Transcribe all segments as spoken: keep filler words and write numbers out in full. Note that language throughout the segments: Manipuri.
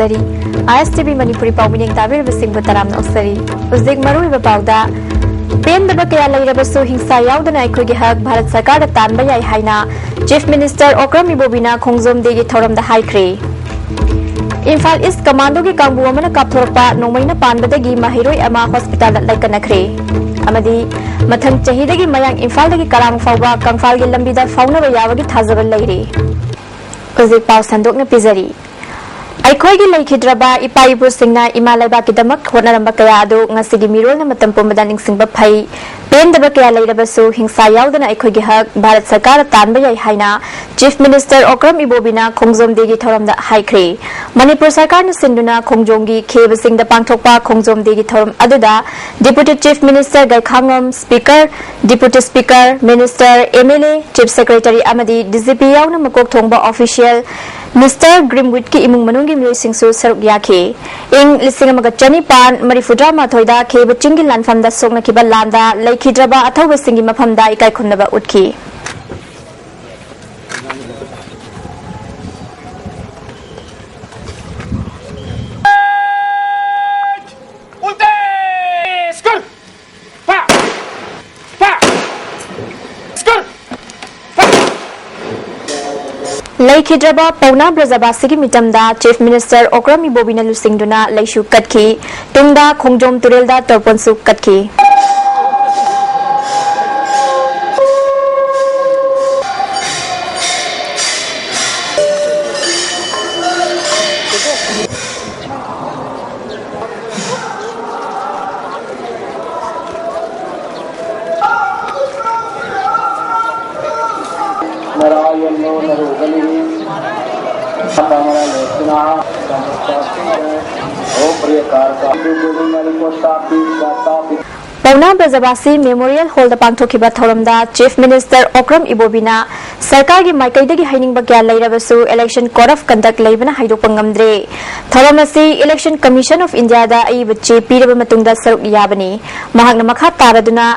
ꯑꯥꯏ ꯑꯦꯁ ꯇꯤ ꯚꯤ ꯃꯅꯤꯄꯨꯔꯤ ꯄꯥꯎ ꯃꯤꯠꯌꯦꯡ ꯇꯥꯕꯤꯔꯤꯕꯁꯤꯡꯕꯨ ꯇꯔꯥꯝꯅ ꯑꯣꯛꯆꯔꯤ꯫ ꯍꯧꯖꯤꯛ ꯃꯔꯨꯑꯣꯏꯕ ꯄꯥꯎꯗ, ꯄꯦꯟꯗꯕ ꯀꯌꯥ ꯂꯩꯔꯕꯁꯨ ꯍꯤꯡꯁꯥ ꯌꯥꯎꯗꯅ ꯑꯩꯈꯣꯏꯒꯤ ꯍꯛ ꯚꯥꯔꯠ ꯁꯔꯀꯥꯔꯗ ꯇꯥꯟꯕ ꯌꯥꯏ ꯍꯥꯏꯅ Chief Minister ꯑꯣꯀ꯭ꯔꯝ ꯏꯕꯣꯕꯤꯅ ꯈꯣꯡꯖꯣꯝ ꯗꯦꯒꯤ ꯊꯧꯔꯝꯗ ꯍꯥꯏꯈ꯭ꯔꯦ꯫ ꯏꯝꯐꯥꯜ ꯏꯁ ꯀꯃꯥꯟꯗꯣꯒꯤ ꯀꯥꯡꯕꯨ ꯑꯃꯅ ꯀꯥꯞꯊꯣꯔꯛꯄ ꯅꯣꯡꯃꯩꯅ ꯄꯥꯟꯕꯗꯒꯤ ꯃꯍꯩꯔꯣꯏ ꯑꯃ ꯍꯣꯁꯄꯤꯇꯥꯜꯗ ꯂꯩꯀꯠꯅꯈ꯭ꯔꯦ꯫ ꯑꯃꯗꯤ ꯃꯊꯪ ꯆꯍꯤꯗꯒꯤ ꯃꯌꯥꯡ ꯏꯝꯐꯥꯜꯗꯒꯤ ꯀꯔꯥꯡ ꯐꯥꯎꯕ ꯀꯪꯐꯥꯜꯒꯤ ꯂꯝꯕꯤꯗ ꯐꯥꯎꯅꯕ ꯌꯥꯕꯒꯤ ꯊꯥꯖꯕ ꯂꯩꯔꯤ꯫ ꯍꯧꯖꯤꯛ ꯄꯥꯎ ꯁꯟꯗꯣꯛꯅ ꯄꯤꯖꯔꯤ꯫ ꯑꯩꯈꯣꯏꯒꯤ ꯂꯩꯈꯤꯗ꯭ꯔꯕ ꯏꯄꯥ ꯏꯄꯨꯁꯤꯡꯅ ꯏꯃꯥ ꯂꯩꯕꯥꯛꯀꯤꯗꯃꯛ ꯍꯣꯠꯅꯔꯝꯕ ꯀꯌꯥ ꯑꯗꯨ ꯉꯁꯤꯒꯤ ꯃꯤꯔꯣꯜꯅ ꯃꯇꯝ ꯄꯨꯝꯕꯗ ꯅꯤꯡꯁꯤꯡꯕ ꯐꯩ꯫ ꯄꯦꯟꯗꯕ ꯀꯌꯥ ꯂꯩꯔꯕꯁꯨ ꯍꯤꯡꯁꯥ ꯌꯥꯎꯗꯅ ꯑꯩꯈꯣꯏꯒꯤ ꯍꯛ ꯚꯥꯔꯠ ꯁꯔꯀꯥꯔꯅ ꯇꯥꯟꯕ ꯌꯥꯏ ꯍꯥꯏꯅ Chief Minister ꯑꯣꯀ꯭ꯔꯝ ꯏꯕꯣꯕꯤꯅ ꯈꯣꯡꯖꯣꯝ ꯗꯦꯒꯤ ꯊꯧꯔꯝꯗ ꯍꯥꯏꯈ꯭ꯔꯦ꯫ ꯃꯅꯤꯄꯨꯔ ꯁꯔꯀꯥꯔꯅ ꯁꯤꯟꯗꯨꯅ ꯈꯣꯡꯖꯣꯝꯒꯤ ꯈꯦꯕꯁꯤꯡꯗ ꯄꯥꯡꯊꯣꯛꯄ ꯈꯣꯡꯖꯣꯝ ꯗꯦꯒꯤ ꯊꯧꯔꯝ ꯑꯗꯨꯗ Deputy Chief Minister ꯒꯩꯈꯥꯉꯝ, Speaker, Deputy Speaker, Minister, M L A, Chief Secretary ꯑꯃꯗꯤ D G P ꯌꯥꯎꯅ ꯃꯀꯣꯛ ꯊꯣꯡꯕ official, Mister Greenwoodꯀꯤ ꯏꯃꯨꯡ ꯃꯅꯨꯡꯒꯤ ꯃꯤꯑꯣꯏꯁꯤꯡꯁꯨ ꯁꯔꯨꯛ ꯌꯥꯈꯤ꯫ ꯏꯪ ꯂꯤꯁꯤꯡ ꯑꯃꯒ ꯆꯅꯤꯄꯥꯟ ꯃꯔꯤꯐꯨꯇꯔꯥ ꯃꯥꯊꯣꯏꯗ ꯈꯦꯕ ꯆꯤꯡꯒꯤ ꯂꯥꯟꯐꯝꯗ ꯁꯣꯛꯅꯈꯤꯕ ꯂꯥꯟꯗ ꯂꯩꯈꯤꯗ꯭ꯔꯕ ꯑꯊꯧꯕꯁꯤꯡꯒꯤ ꯃꯐꯝꯗ ꯏꯀꯥꯏ ꯈꯨꯝꯅꯕ ꯎꯠꯈꯤ꯫ ꯂꯩꯈꯤꯗ꯭ꯔꯕ ꯄꯥꯎꯅꯥ ꯕ꯭ꯔꯖꯕꯥꯁꯤꯒꯤ ꯃꯤꯇꯝꯗ Chief Minister ꯑꯣꯀ꯭ꯔꯝ ꯏꯕꯣꯕꯤꯅ ꯂꯨꯆꯤꯡꯗꯨꯅ ꯂꯩꯁꯨ ꯀꯠꯈꯤ꯫ ꯇꯨꯡꯗ ꯈꯣꯡꯖꯣꯝ ꯇꯨꯔꯦꯜꯗ ꯇꯣꯔꯄꯣꯟꯁꯨ ꯀꯠꯈꯤ꯫ नारायणो नरो बलिः। कमललोचनः। ॐ प्रियकारकाय। ꯄꯥꯎꯅꯥ ꯕ꯭ꯔꯖꯕꯥꯁꯤ ꯃꯦꯃꯣꯔꯤꯌꯦꯜ ꯍꯣꯜꯗ ꯄꯥꯡꯊꯣꯛꯈꯤꯕ ꯊꯧꯔꯝꯗ ꯆꯤꯐ ꯃꯤꯅꯤꯁꯇꯔ ꯑꯣꯀ꯭ꯔꯝ ꯏꯕꯣꯕꯤꯅ ꯁꯔꯀꯥꯔꯒꯤ ꯃꯥꯏꯀꯩꯗꯒꯤ ꯍꯥꯏꯅꯤꯡꯕ ꯀꯌꯥ ꯂꯩꯔꯕꯁꯨ election code of conduct ꯂꯩꯕꯅ ꯍꯥꯏꯗꯣꯛꯄ ꯉꯝꯗ꯭ꯔꯦ꯫ ꯊꯧꯔꯝ ꯑꯁꯤ Election Commission of Indiaꯗ ꯑꯏꯕ ꯆꯦ ꯄꯤꯔꯕ ꯃꯇꯨꯡꯗ ꯁꯔꯨꯛ ꯌꯥꯕꯅꯤ꯫ ꯃꯍꯥꯛꯅ ꯃꯈꯥ ꯇꯥꯔꯗꯨꯅ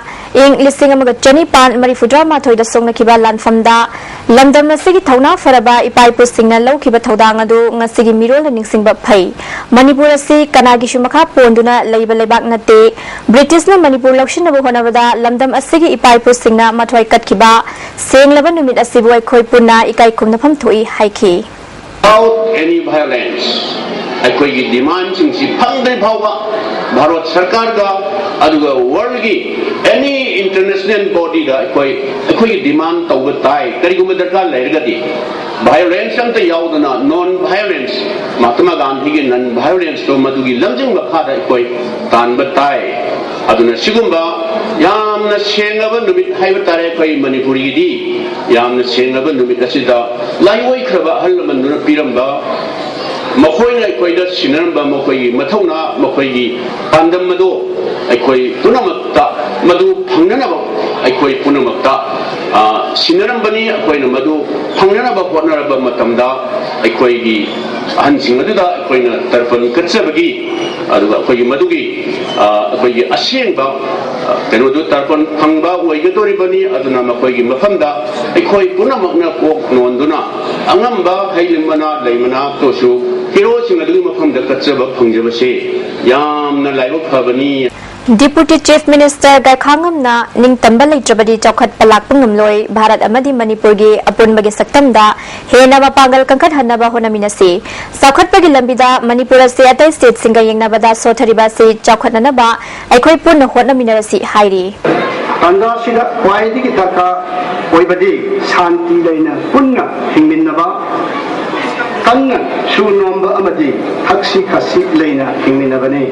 ꯏꯪ ꯂꯤꯁꯤꯡ ꯑꯃꯒ ꯆꯅꯤꯄꯥꯟ ꯃꯔꯤꯐꯨꯇꯔꯥ ꯃꯥꯊꯣꯏꯗ ꯁꯣꯛꯅꯈꯤꯕ ꯂꯥꯟꯐꯝꯗ ꯂꯝꯗꯝ ꯑꯁꯤꯒꯤ ꯊꯧꯅꯥ ꯐꯔꯕ ꯏꯄꯥ ꯏꯄꯨꯁꯤꯡꯅ ꯂꯧꯈꯤꯕ ꯊꯧꯗꯥꯡ ꯑꯗꯨ ꯉꯁꯤꯒꯤ ꯃꯤꯔꯣꯜꯅ ꯅꯤꯡꯁꯤꯡꯕ ꯐꯩ꯫ ꯃꯅꯤꯄꯨꯔ ꯑꯁꯤ ꯀꯅꯥꯒꯤꯁꯨ ꯃꯈꯥ ꯄꯣꯟꯗꯨꯅ ꯂꯩꯕ ꯂꯩꯕꯥꯛ ꯅꯠꯇꯦ꯫ ꯕ꯭ꯔꯤꯇꯤꯁꯅ ꯃꯅꯤꯄꯨꯔ ꯂꯧꯁꯤꯟꯅꯕ ꯍꯣꯠꯅꯕꯗ ꯂꯝꯗꯝ ꯑꯁꯤꯒꯤ ꯏꯄꯥ ꯏꯄꯨꯁꯤꯡꯅ ꯃꯊ꯭ꯋꯥꯏ ꯀꯠꯈꯤꯕ ꯁꯦꯡꯂꯕ ꯅꯨꯃꯤꯠ ꯑꯁꯤꯕꯨ ꯑꯩꯈꯣꯏ ꯄꯨꯟꯅ ꯏꯀꯥꯏ ꯈꯨꯝꯅꯐꯝ ꯊꯣꯛꯏ ꯍꯥꯏꯈꯤ꯫ Without any violence, ꯑꯩꯈꯣꯏꯒꯤ demandꯁꯤꯡꯁꯤ ꯐꯪꯗ꯭ꯔꯤ ꯐꯥꯎꯕ ꯚꯥꯔꯠ ꯁꯔꯀꯥꯔꯒ ꯑꯗꯨꯒ worldꯒꯤ any international bodyꯗ ꯑꯩꯈꯣꯏ ꯑꯩꯈꯣꯏꯒꯤ demand ꯇꯧꯕ ꯇꯥꯏ꯫ ꯀꯔꯤꯒꯨꯝꯕ ꯗꯔꯀꯥꯔ ꯂꯩꯔꯒꯗꯤ violence ꯑꯝꯇ ꯌꯥꯎꯗꯅ non violence, ꯃꯍꯥꯇꯃꯥ ꯒꯥꯟꯙꯤꯒꯤ non violenceꯇꯣ ꯃꯗꯨꯒꯤ ꯂꯝꯖꯤꯡ ꯃꯈꯥꯗ ꯑꯩꯈꯣꯏ ꯇꯥꯟꯕ ꯇꯥꯏ꯫ ꯑꯗꯨꯅ ꯁꯤꯒꯨꯝꯕ ꯌꯥꯝꯅ ꯁꯦꯡꯂꯕ ꯅꯨꯃꯤꯠ ꯍꯥꯏꯕ ꯇꯥꯔꯦ ꯑꯩꯈꯣꯏ ꯃꯅꯤꯄꯨꯔꯤꯒꯤꯗꯤ꯫ ꯌꯥꯝꯅ ꯁꯦꯡꯂꯕ ꯅꯨꯃꯤꯠ ꯑꯁꯤꯗ ꯂꯥꯏꯑꯣꯏꯈ꯭ꯔꯕ ꯑꯍꯜ ꯂꯃꯟꯗꯨꯅ ꯄꯤꯔꯝꯕ, ꯃꯈꯣꯏꯅ ꯑꯩꯈꯣꯏꯗ ꯁꯤꯟꯅꯔꯝꯕ ꯃꯈꯣꯏꯒꯤ ꯃꯊꯧꯅꯥ, ꯃꯈꯣꯏꯒꯤ ꯄꯥꯟꯗꯝ ꯑꯗꯨ ꯑꯩꯈꯣꯏ ꯄꯨꯝꯅꯃꯛꯇ ꯃꯗꯨ ꯐꯪꯅꯅꯕ ꯑꯩꯈꯣꯏ ꯄꯨꯝꯅꯃꯛꯇ, ꯑ, ꯁꯤꯟꯅꯔꯝꯕꯅꯤ꯫ ꯑꯩꯈꯣꯏꯅ ꯃꯗꯨ ꯐꯪꯅꯅꯕ ꯍꯣꯠꯅꯔꯕ ꯃꯇꯝꯗ ꯑꯩꯈꯣꯏꯒꯤ ꯑꯍꯟꯁꯤꯡ ꯑꯗꯨꯗ ꯑꯩꯈꯣꯏꯅ ꯇꯔꯄꯟ ꯀꯠꯆꯕꯒꯤ, ꯑꯗꯨꯒ ꯑꯩꯈꯣꯏꯒꯤ ꯃꯗꯨꯒꯤ, ꯑ, ꯑꯩꯈꯣꯏꯒꯤ ꯑꯁꯦꯡꯕ, ꯑ, ꯀꯩꯅꯣꯗꯨ ꯇꯔꯄꯟ ꯐꯪꯕ ꯑꯣꯏꯒꯗꯧꯔꯤꯕꯅꯤ꯫ ꯑꯗꯨꯅ ꯃꯈꯣꯏꯒꯤ ꯃꯐꯝꯗ ꯑꯩꯈꯣꯏ ꯄꯨꯝꯅꯃꯛꯅ ꯀꯣꯛ ꯅꯣꯟꯗꯨꯅ ꯑꯉꯝꯕ ꯍꯩ ꯃꯅꯥ ꯂꯩ ꯃꯅꯥ ꯇꯣꯁꯨ ꯍꯤꯔꯣꯁꯤꯡ ꯑꯗꯨꯒꯤ ꯃꯐꯝꯗ ꯀꯠꯆꯕ ꯐꯪꯖꯕꯁꯦ ꯌꯥꯝꯅ ꯂꯥꯏꯕꯛ ꯐꯕꯅꯤ꯫ Deputy Chief Minister ꯒꯥꯏꯈꯥꯉꯝꯅ ꯅꯤꯡꯇꯝꯕ ꯂꯩꯇ꯭ꯔꯕꯗꯤ ꯆꯥꯎꯈꯠꯄ ꯂꯥꯛꯄ ꯉꯝꯂꯣꯏ, ꯚꯥꯔꯠ ꯑꯃꯗꯤ ꯃꯅꯤꯄꯨꯔꯒꯤ ꯑꯄꯨꯟꯕꯒꯤ ꯁꯛꯇꯝꯗ ꯍꯦꯟꯅ ꯃꯄꯥꯡꯒꯜ ꯀꯟꯈꯠꯍꯟꯅꯕ ꯍꯣꯠꯅꯃꯤꯟꯅꯁꯤ꯫ ꯆꯥꯎꯈꯠꯄꯒꯤ ꯂꯝꯕꯤꯗ ꯃꯅꯤꯄꯨꯔ ꯑꯁꯤ ꯑꯇꯩ stateꯁꯤꯡꯒ ꯌꯦꯡꯅꯕꯗ ꯁꯣꯠꯊꯔꯤꯕ ꯑꯁꯤ ꯆꯥꯎꯈꯠꯅꯅꯕ ꯑꯩꯈꯣꯏ ꯄꯨꯟꯅ ꯍꯣꯠꯅꯃꯤꯟꯅꯔꯁꯤ ꯍꯥꯏꯔꯤ꯫ ꯇꯥꯟꯖꯥꯁꯤꯗ ꯈ꯭ꯋꯥꯏꯗꯒꯤ ꯗꯔꯀꯥꯔ ꯑꯣꯏꯕꯗꯤ ꯁꯥꯟꯇꯤ ꯂꯩꯅ ꯄꯨꯟꯅ ꯍꯤꯡꯃꯤꯟꯅꯕ, ꯀꯟꯅ ꯁꯨ ꯅꯣꯝꯕ ꯑꯃꯗꯤ ꯊꯛꯁꯤ ꯈꯥꯁꯤ ꯂꯩꯅ ꯍꯤꯡꯃꯤꯟꯅꯕꯅꯤ꯫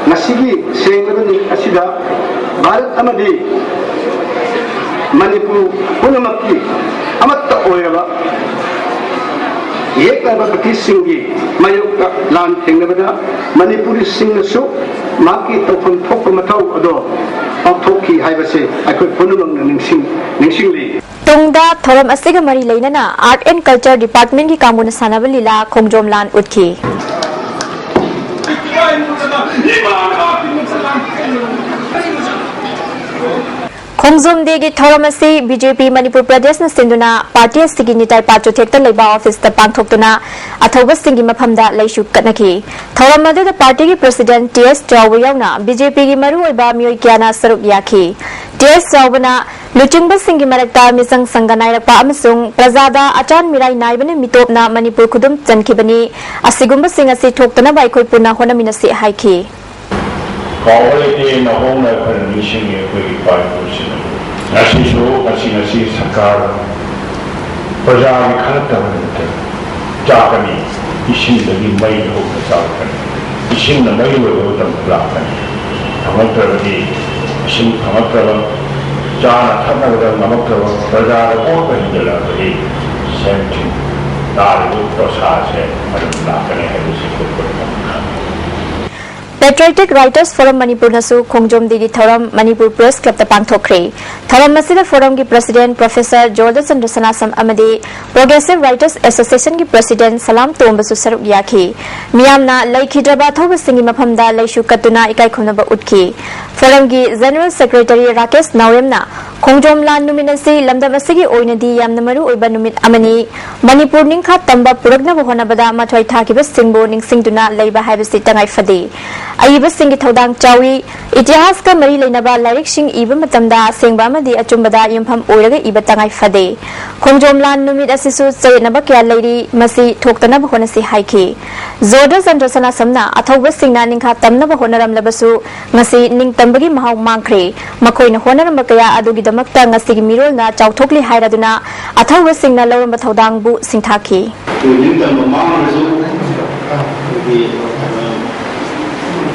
ꯉꯁꯤꯒꯤ ꯁꯦꯡꯂꯕ ꯅꯨꯃꯤꯠ ꯑꯁꯤꯗ ꯚꯥꯔꯠ ꯑꯃꯗꯤ ꯃꯅꯤꯄꯨꯔ ꯄꯨꯝꯅꯃꯛꯀꯤ ꯑꯃꯠꯇ ꯑꯣꯏꯔꯕ ꯌꯦꯛꯅꯕ ꯕ꯭ꯔꯤꯇꯤꯁꯁꯤꯡꯒꯤ ꯃꯥꯌꯣꯛꯇ ꯂꯥꯟ ꯊꯦꯡꯅꯕꯗ ꯃꯅꯤꯄꯨꯔꯤꯁꯤꯡꯅꯁꯨ ꯃꯍꯥꯛꯀꯤ ꯇꯧꯐꯝ ꯊꯣꯛꯄ ꯃꯊꯧ ꯑꯗꯣ ꯄꯥꯡꯊꯣꯛꯈꯤ ꯍꯥꯏꯕꯁꯤ ꯑꯩꯈꯣꯏ ꯄꯨꯝꯅꯃꯛꯅ ꯅꯤꯡꯁꯤꯡ ꯅꯤꯡꯁꯤꯡꯂꯤ꯫ ꯇꯨꯡꯗ ꯊꯧꯔꯝ ꯑꯁꯤꯒ ꯃꯔꯤ ꯂꯩꯅꯅ Art and Culture Department ꯀꯤ ꯀꯥꯡꯕꯨꯅ ꯁꯥꯟꯅꯕ ꯂꯤꯂꯥ ꯈꯣꯡꯖꯣꯝ ꯂꯥꯟ ꯎꯠꯈꯤ꯫ ꯈꯣꯡꯖꯣꯝ ꯗꯦꯒꯤ ꯊꯧꯔꯝ ꯑꯁꯤ ꯕꯤ ꯖꯦ ꯄꯤ ꯃꯅꯤꯄꯨꯔ ꯄ꯭ꯔꯗꯦꯁꯅ ꯁꯤꯟꯗꯨꯅ ꯄꯥꯔꯇꯤ ꯑꯁꯤꯒꯤ ꯅꯤꯇꯥꯏ ꯄꯥ ꯆꯨꯊꯦꯛꯇ ꯂꯩꯕ ꯑꯣꯐꯤꯁꯇ ꯄꯥꯡꯊꯣꯛꯇꯨꯅ ꯑꯊꯧꯕꯁꯤꯡꯒꯤ ꯃꯐꯝꯗ ꯂꯩꯁꯨ ꯀꯠꯅꯈꯤ꯫ ꯊꯧꯔꯝ ꯑꯗꯨꯗ ꯄꯥꯔꯇꯤꯒꯤ ꯄ꯭ꯔꯁꯤꯗꯦꯟꯠ ꯇꯤ ꯑꯦꯁ ꯆꯥꯎꯕ ꯌꯥꯎꯅ ꯕꯤ ꯖꯦ ꯄꯤꯒꯤ ꯃꯔꯨꯑꯣꯏꯕ ꯃꯤꯑꯣꯏ ꯀꯌꯥꯅ ꯁꯔꯨꯛ ꯌꯥꯈꯤ꯫ ꯇꯤ ꯑꯦꯁ ꯆꯥꯎꯕꯅ ꯂꯨꯆꯤꯡꯕꯁꯤꯡꯒꯤ ꯃꯔꯛꯇ ꯃꯤꯆꯪ ꯁꯪꯒ ꯅꯥꯏꯔꯛꯄ ꯑꯃꯁꯨꯡ ꯄ꯭ꯔꯖꯥꯗ ꯑꯆꯥꯟ ꯃꯤꯔꯥꯏ ꯅꯥꯏꯕꯅ ꯃꯤꯇꯣꯞꯅ ꯃꯅꯤꯄꯨꯔ ꯈꯨꯗꯨꯝ ꯆꯟꯈꯤꯕꯅꯤ꯫ ꯑꯁꯤꯒꯨꯝꯕꯁꯤꯡ ꯑꯁꯤ ꯊꯣꯛꯇꯅꯕ ꯑꯩꯈꯣꯏ ꯄꯨꯟꯅ ꯍꯣꯠꯅꯃꯤꯟꯅꯁꯤ ꯍꯥꯏꯈꯤ꯫ ꯀꯥꯎꯕ ꯂꯩꯇꯦ, ꯅꯧꯍꯧꯅ ꯑꯩꯈꯣꯏꯅ ꯅꯤꯡꯁꯤꯡꯉꯤ ꯑꯩꯈꯣꯏꯒꯤ ꯏꯄꯥ ꯏꯄꯨꯁꯤꯡ ꯑꯗꯨ꯫ ꯉꯁꯤꯁꯨ ꯉꯁꯤ ꯉꯁꯤ ꯁꯔꯀꯥꯔ ꯄ꯭ꯔꯖꯥꯒꯤ ꯈꯜꯂꯛꯇꯕ ꯅꯠꯇꯦ꯫ ꯆꯥꯛꯀꯅꯤ, ꯏꯁꯤꯡꯗꯒꯤ ꯃꯩ ꯍꯧꯅ ꯆꯥꯔꯛꯀꯅꯤ꯫ ꯏꯁꯤꯡꯅ ꯃꯩ ꯑꯣꯏꯕ ꯃꯇꯝꯗ ꯂꯥꯛꯀꯅꯤ꯫ ꯐꯪꯉꯛꯇ꯭ꯔꯕꯗꯤ, ꯏꯁꯤꯡ ꯐꯪꯉꯛꯇ꯭ꯔꯕ, ꯆꯥꯅ ꯊꯛꯅꯕꯗ ꯉꯝꯃꯛꯇ꯭ꯔꯕ, ꯄ꯭ꯔꯖꯥꯗ ꯑꯣꯠꯄ ꯍꯦꯟꯖꯜꯂꯛꯑꯕꯗꯤ ꯁꯦꯟ ꯊꯨꯝ ꯇꯥꯔꯤꯕ ꯗꯣꯁꯥꯁꯦ ꯑꯗꯨꯝ ꯂꯥꯛꯀꯅꯤ ꯍꯥꯏꯕꯁꯤ ꯑꯩꯈꯣꯏ ꯄꯨꯝꯅꯃꯛꯅ ꯈꯪꯏ꯫ Patriotic Writers Forum ꯃꯅꯤꯄꯨꯔꯅꯁꯨ ꯈꯣꯡꯖꯣꯝ ꯗꯦꯒꯤ ꯊꯧꯔꯝ ꯃꯅꯤꯄꯨꯔ ꯄ꯭ꯔꯦꯁ ꯀ꯭ꯂꯕꯇ ꯄꯥꯡꯊꯣꯛꯈ꯭ꯔꯦ꯫ ꯊꯧꯔꯝ ꯑꯁꯤꯗ ꯐꯣꯔꯝꯒꯤ ꯄ꯭ꯔꯁꯤꯗꯦꯟꯠ ꯄ꯭ꯔꯣꯐꯦꯁꯔ ꯖꯣꯔꯗꯥ ꯆꯟꯗ꯭ꯔ ꯁꯅꯥꯁꯝ ꯑꯃꯗꯤ Progressive Writers Association ꯒꯤ ꯄ꯭ꯔꯁꯤꯗꯦꯟꯠ ꯁꯂꯥꯝ ꯇꯣꯝꯕꯁꯨ ꯁꯔꯨꯛ ꯌꯥꯈꯤ꯫ ꯃꯤꯌꯥꯝꯅ ꯂꯩꯈꯤꯗ꯭ꯔꯕ ꯑꯊꯧꯕꯁꯤꯡꯒꯤ ꯃꯐꯝꯗ ꯂꯩꯁꯨ ꯀꯠꯇꯨꯅ ꯏꯀꯥꯏ ꯈꯨꯝꯅꯕ ꯎꯠꯈꯤ꯫ ꯐꯣꯔꯝꯒꯤ ꯖꯦꯅꯔꯦꯜ ꯁꯦꯀ꯭ꯔꯦꯇꯔꯤ ꯔꯥꯀꯦꯁ ꯅꯥꯎꯔꯦꯝꯅ ꯈꯣꯡꯖꯣꯝ ꯂꯥꯟ ꯅꯨꯃꯤꯠ ꯑꯁꯤ ꯂꯝꯗꯝ ꯑꯁꯤꯒꯤ ꯑꯣꯏꯅꯗꯤ ꯌꯥꯝꯅ ꯃꯔꯨ ꯑꯣꯏꯕ ꯅꯨꯃꯤꯠ ꯑꯃꯅꯤ꯫ ꯃꯅꯤꯄꯨꯔ ꯅꯤꯡꯈꯥ ꯇꯝꯕ ꯄꯨꯔꯛꯅꯕ ꯍꯣꯠꯅꯕꯗ ꯃꯊ꯭ꯋꯥꯏ ꯊꯥꯈꯤꯕꯁꯤꯡꯕꯨ ꯅꯤꯡꯁꯤꯡꯗꯨꯅ ꯂꯩꯕ ꯍꯥꯏꯕꯁꯤ ꯇꯉꯥꯏ ꯐꯗꯦ꯫ ꯑꯏꯕꯁꯤꯡꯒꯤ ꯊꯧꯗꯥꯡ ꯆꯥꯎꯏ꯫ ꯏꯇꯤꯍꯥꯁꯀ ꯃꯔꯤ ꯂꯩꯅꯕ ꯂꯥꯏꯔꯤꯛꯁꯤꯡ ꯏꯕ ꯃꯇꯝꯗ ꯑꯁꯦꯡꯕ ꯑꯃꯗꯤ ꯑꯆꯨꯝꯕꯗ ꯌꯨꯝꯐꯝ ꯑꯣꯏꯔꯒ ꯏꯕ ꯇꯉꯥꯏ ꯐꯗꯦ꯫ ꯈꯣꯡꯖꯣꯝ ꯂꯥꯟ ꯅꯨꯃꯤꯠ ꯑꯁꯤꯁꯨ ꯆꯌꯦꯠꯅꯕ ꯀꯌꯥ ꯂꯩꯔꯤ꯫ ꯃꯁꯤ ꯊꯣꯛꯇꯅꯕ ꯍꯣꯠꯅꯁꯤ ꯍꯥꯏꯈꯤ꯫ ꯖꯣꯔꯗꯥ ꯆꯟꯗ꯭ꯔ ꯁꯅꯥꯁꯝꯅ ꯑꯊꯧꯕꯁꯤꯡꯅ ꯅꯤꯡꯈꯥ ꯇꯝꯅꯕ ꯍꯣꯠꯅꯔꯝꯂꯕꯁꯨ ꯉꯁꯤ ꯅꯤꯡꯇꯝꯕꯒꯤ ꯃꯍꯥꯎ ꯃꯥꯡꯈ꯭ꯔꯦ꯫ ꯃꯈꯣꯏꯅ ꯍꯣꯠꯅꯔꯝꯕ ꯀꯌꯥ ꯑꯗꯨꯒꯤꯗꯃꯛꯇ ꯉꯁꯤꯒꯤ ꯃꯤꯔꯣꯜꯅ ꯆꯥꯎꯊꯣꯛꯂꯤ ꯍꯥꯏꯔꯗꯨꯅ ꯑꯊꯧꯕꯁꯤꯡꯅ ꯂꯧꯔꯝꯕ ꯊꯧꯗꯥꯡꯕꯨ ꯁꯤꯡꯊꯥꯈꯤ꯫ ꯑꯩꯈꯣꯏ ꯅꯤꯡꯇꯝꯕ ꯃꯥꯡꯂꯁꯨ ꯑꯩꯈꯣꯏꯒꯤ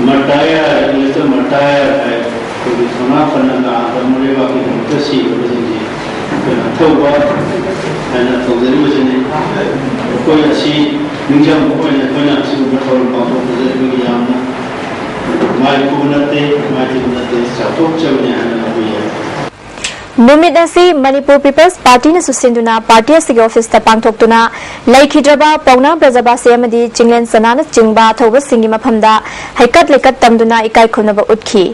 ꯃꯔꯇꯥꯌꯔ, ꯏꯪꯂꯤꯁꯇ ꯃꯔꯇꯥꯌꯔ ꯍꯥꯏ, ꯑꯩꯈꯣꯏꯒꯤ ꯁꯣꯅꯥ ꯄꯟꯅ ꯅꯥꯗ ꯃꯣꯔꯦꯕꯥꯛꯀꯤꯗꯃꯛꯇ ꯁꯤꯈ꯭ꯔꯕꯁꯤꯡꯁꯤ ꯑꯩꯈꯣꯏꯅ ꯑꯊꯧꯕ ꯍꯥꯏꯅ ꯇꯧꯖꯔꯤꯕꯁꯤꯅꯤ꯫ ꯑꯩꯈꯣꯏ ꯑꯁꯤ ꯅꯤꯡꯁꯤꯡꯕ ꯑꯣꯏꯅ ꯑꯩꯈꯣꯏꯅ ꯑꯁꯤꯒꯨꯝꯕ ꯊꯧꯔꯝ ꯄꯥꯡꯊꯣꯛꯄꯁꯦ ꯑꯩꯈꯣꯏꯒꯤ ꯌꯥꯝꯅ ꯃꯥꯏ ꯄꯨꯕ ꯅꯠꯇꯦ, ꯃꯥꯏ ꯊꯤꯕ ꯅꯠꯇꯦ, ꯆꯥꯎꯊꯣꯛꯆꯕꯅꯤ ꯍꯥꯏꯅ ꯂꯧꯕ ꯌꯥꯏ꯫ ꯅꯨꯃꯤꯠ ꯑꯁꯤ ꯃꯅꯤꯄꯨꯔ ꯄꯤꯄꯜꯁ ꯄꯥꯔꯇꯤꯅꯁꯨ ꯁꯤꯟꯗꯨꯅ ꯄꯥꯔꯇꯤ ꯑꯁꯤꯒꯤ ꯑꯣꯐꯤꯁꯇ ꯄꯥꯡꯊꯣꯛꯇꯨꯅ ꯂꯩꯈꯤꯗ꯭ꯔꯕ ꯄꯥꯎꯅꯥ ꯕ꯭ꯔꯖꯕꯥꯁꯤ ꯑꯃꯗꯤ ꯆꯤꯡꯂꯦꯟ ꯆꯅꯥꯅꯆꯤꯡꯕ ꯑꯊꯧꯕꯁꯤꯡꯒꯤ ꯃꯐꯝꯗ ꯍꯩꯀꯠ ꯂꯩꯀꯠ ꯇꯝꯗꯨꯅ ꯏꯀꯥꯏ ꯈꯨꯝꯅꯕ ꯎꯠꯈꯤ꯫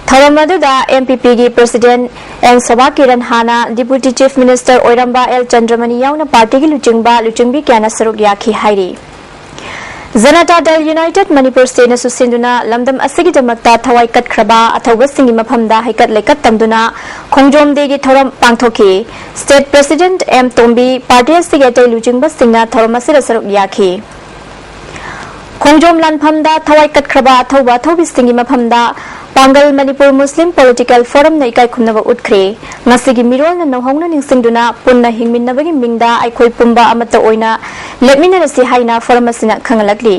ꯊꯧꯔꯝ ꯑꯗꯨꯗ ꯑꯦꯝ ꯄꯤ ꯄꯤꯒꯤ ꯄ꯭ꯔꯁꯤꯗꯦꯟꯠ ꯑꯦꯟ ꯁꯣꯚꯥ ꯀꯤꯔꯟ ꯍꯥꯅꯥ, ꯗꯤꯄꯨꯇꯤ ꯆꯤꯐ ꯃꯤꯅꯤꯁꯇꯔ ꯑꯣꯏꯔꯝꯕ ꯑꯦꯜ ꯆꯟꯗ꯭ꯔꯃꯅꯤ ꯌꯥꯎꯅ ꯄꯥꯔꯇꯤꯒꯤ ꯂꯨꯆꯤꯡꯕ ꯂꯨꯆꯤꯡꯕꯤ ꯀꯌꯥꯅ ꯁꯔꯨꯛ ꯌꯥꯈꯤ ꯍꯥꯏꯔꯤ꯫ ꯖꯅꯇꯥ ꯗꯜ ꯌꯨꯅꯥꯏꯇꯦꯗ ꯃꯅꯤꯄꯨꯔ ꯁ꯭ꯇꯦꯠꯅꯁꯨ ꯁꯤꯟꯗꯨꯅ ꯂꯝꯗꯝ ꯑꯁꯤꯒꯤꯗꯃꯛꯇ ꯊꯋꯥꯏ ꯀꯠꯈ꯭ꯔꯕ ꯑꯊꯧꯕꯁꯤꯡꯒꯤ ꯃꯐꯝꯗ ꯍꯩꯀꯠ ꯂꯩꯀꯠ ꯇꯝꯗꯨꯅ ꯈꯣꯡꯖꯣꯝ ꯗꯦꯒꯤ ꯊꯧꯔꯝ ꯄꯥꯡꯊꯣꯛꯈꯤ꯫ ꯁ꯭ꯇꯦꯠ ꯄ꯭ꯔꯁꯤꯗꯦꯟꯠ ꯑꯦꯝ ꯇꯣꯝꯕꯤ, ꯄꯥꯔꯇꯤ ꯑꯁꯤꯒꯤ ꯑꯇꯩ ꯂꯨꯆꯤꯡꯕꯁꯤꯡꯅ ꯊꯧꯔꯝ ꯑꯁꯤꯗ ꯁꯔꯨꯛ ꯌꯥꯈꯤ꯫ ꯈꯣꯡꯖꯣꯝ ꯂꯥꯟꯐꯝꯗ ꯊꯋꯥꯏ ꯀꯠꯈ꯭ꯔꯕ ꯑꯊꯧꯕ ꯑꯊꯧꯕꯤꯁꯤꯡꯒꯤ ꯃꯐꯝꯗ ꯄꯥꯡꯒꯜ ꯃꯅꯤꯄꯨꯔ ꯃꯨꯁꯂꯤꯝ ꯄꯣꯂꯤꯇꯤꯀꯦꯜ ꯐꯣꯔꯝꯅ ꯏꯀꯥꯏ ꯈꯨꯝꯅꯕ ꯎꯠꯈ꯭ꯔꯦ꯫ ꯉꯁꯤꯒꯤ ꯃꯤꯔꯣꯜꯅ ꯅꯧꯍꯧꯅ ꯅꯤꯡꯁꯤꯡꯗꯨꯅ ꯄꯨꯟꯅ ꯍꯤꯡꯃꯤꯟꯅꯕꯒꯤ ꯃꯤꯡꯗ ꯑꯩꯈꯣꯏ ꯄꯨꯝꯕ ꯑꯃꯠꯇ ꯑꯣꯏꯅ ꯂꯦꯞꯃꯤꯟꯅꯔꯁꯤ ꯍꯥꯏꯅ ꯐꯣꯔꯝ ꯑꯁꯤꯅ ꯈꯪꯍꯜꯂꯛꯂꯤ꯫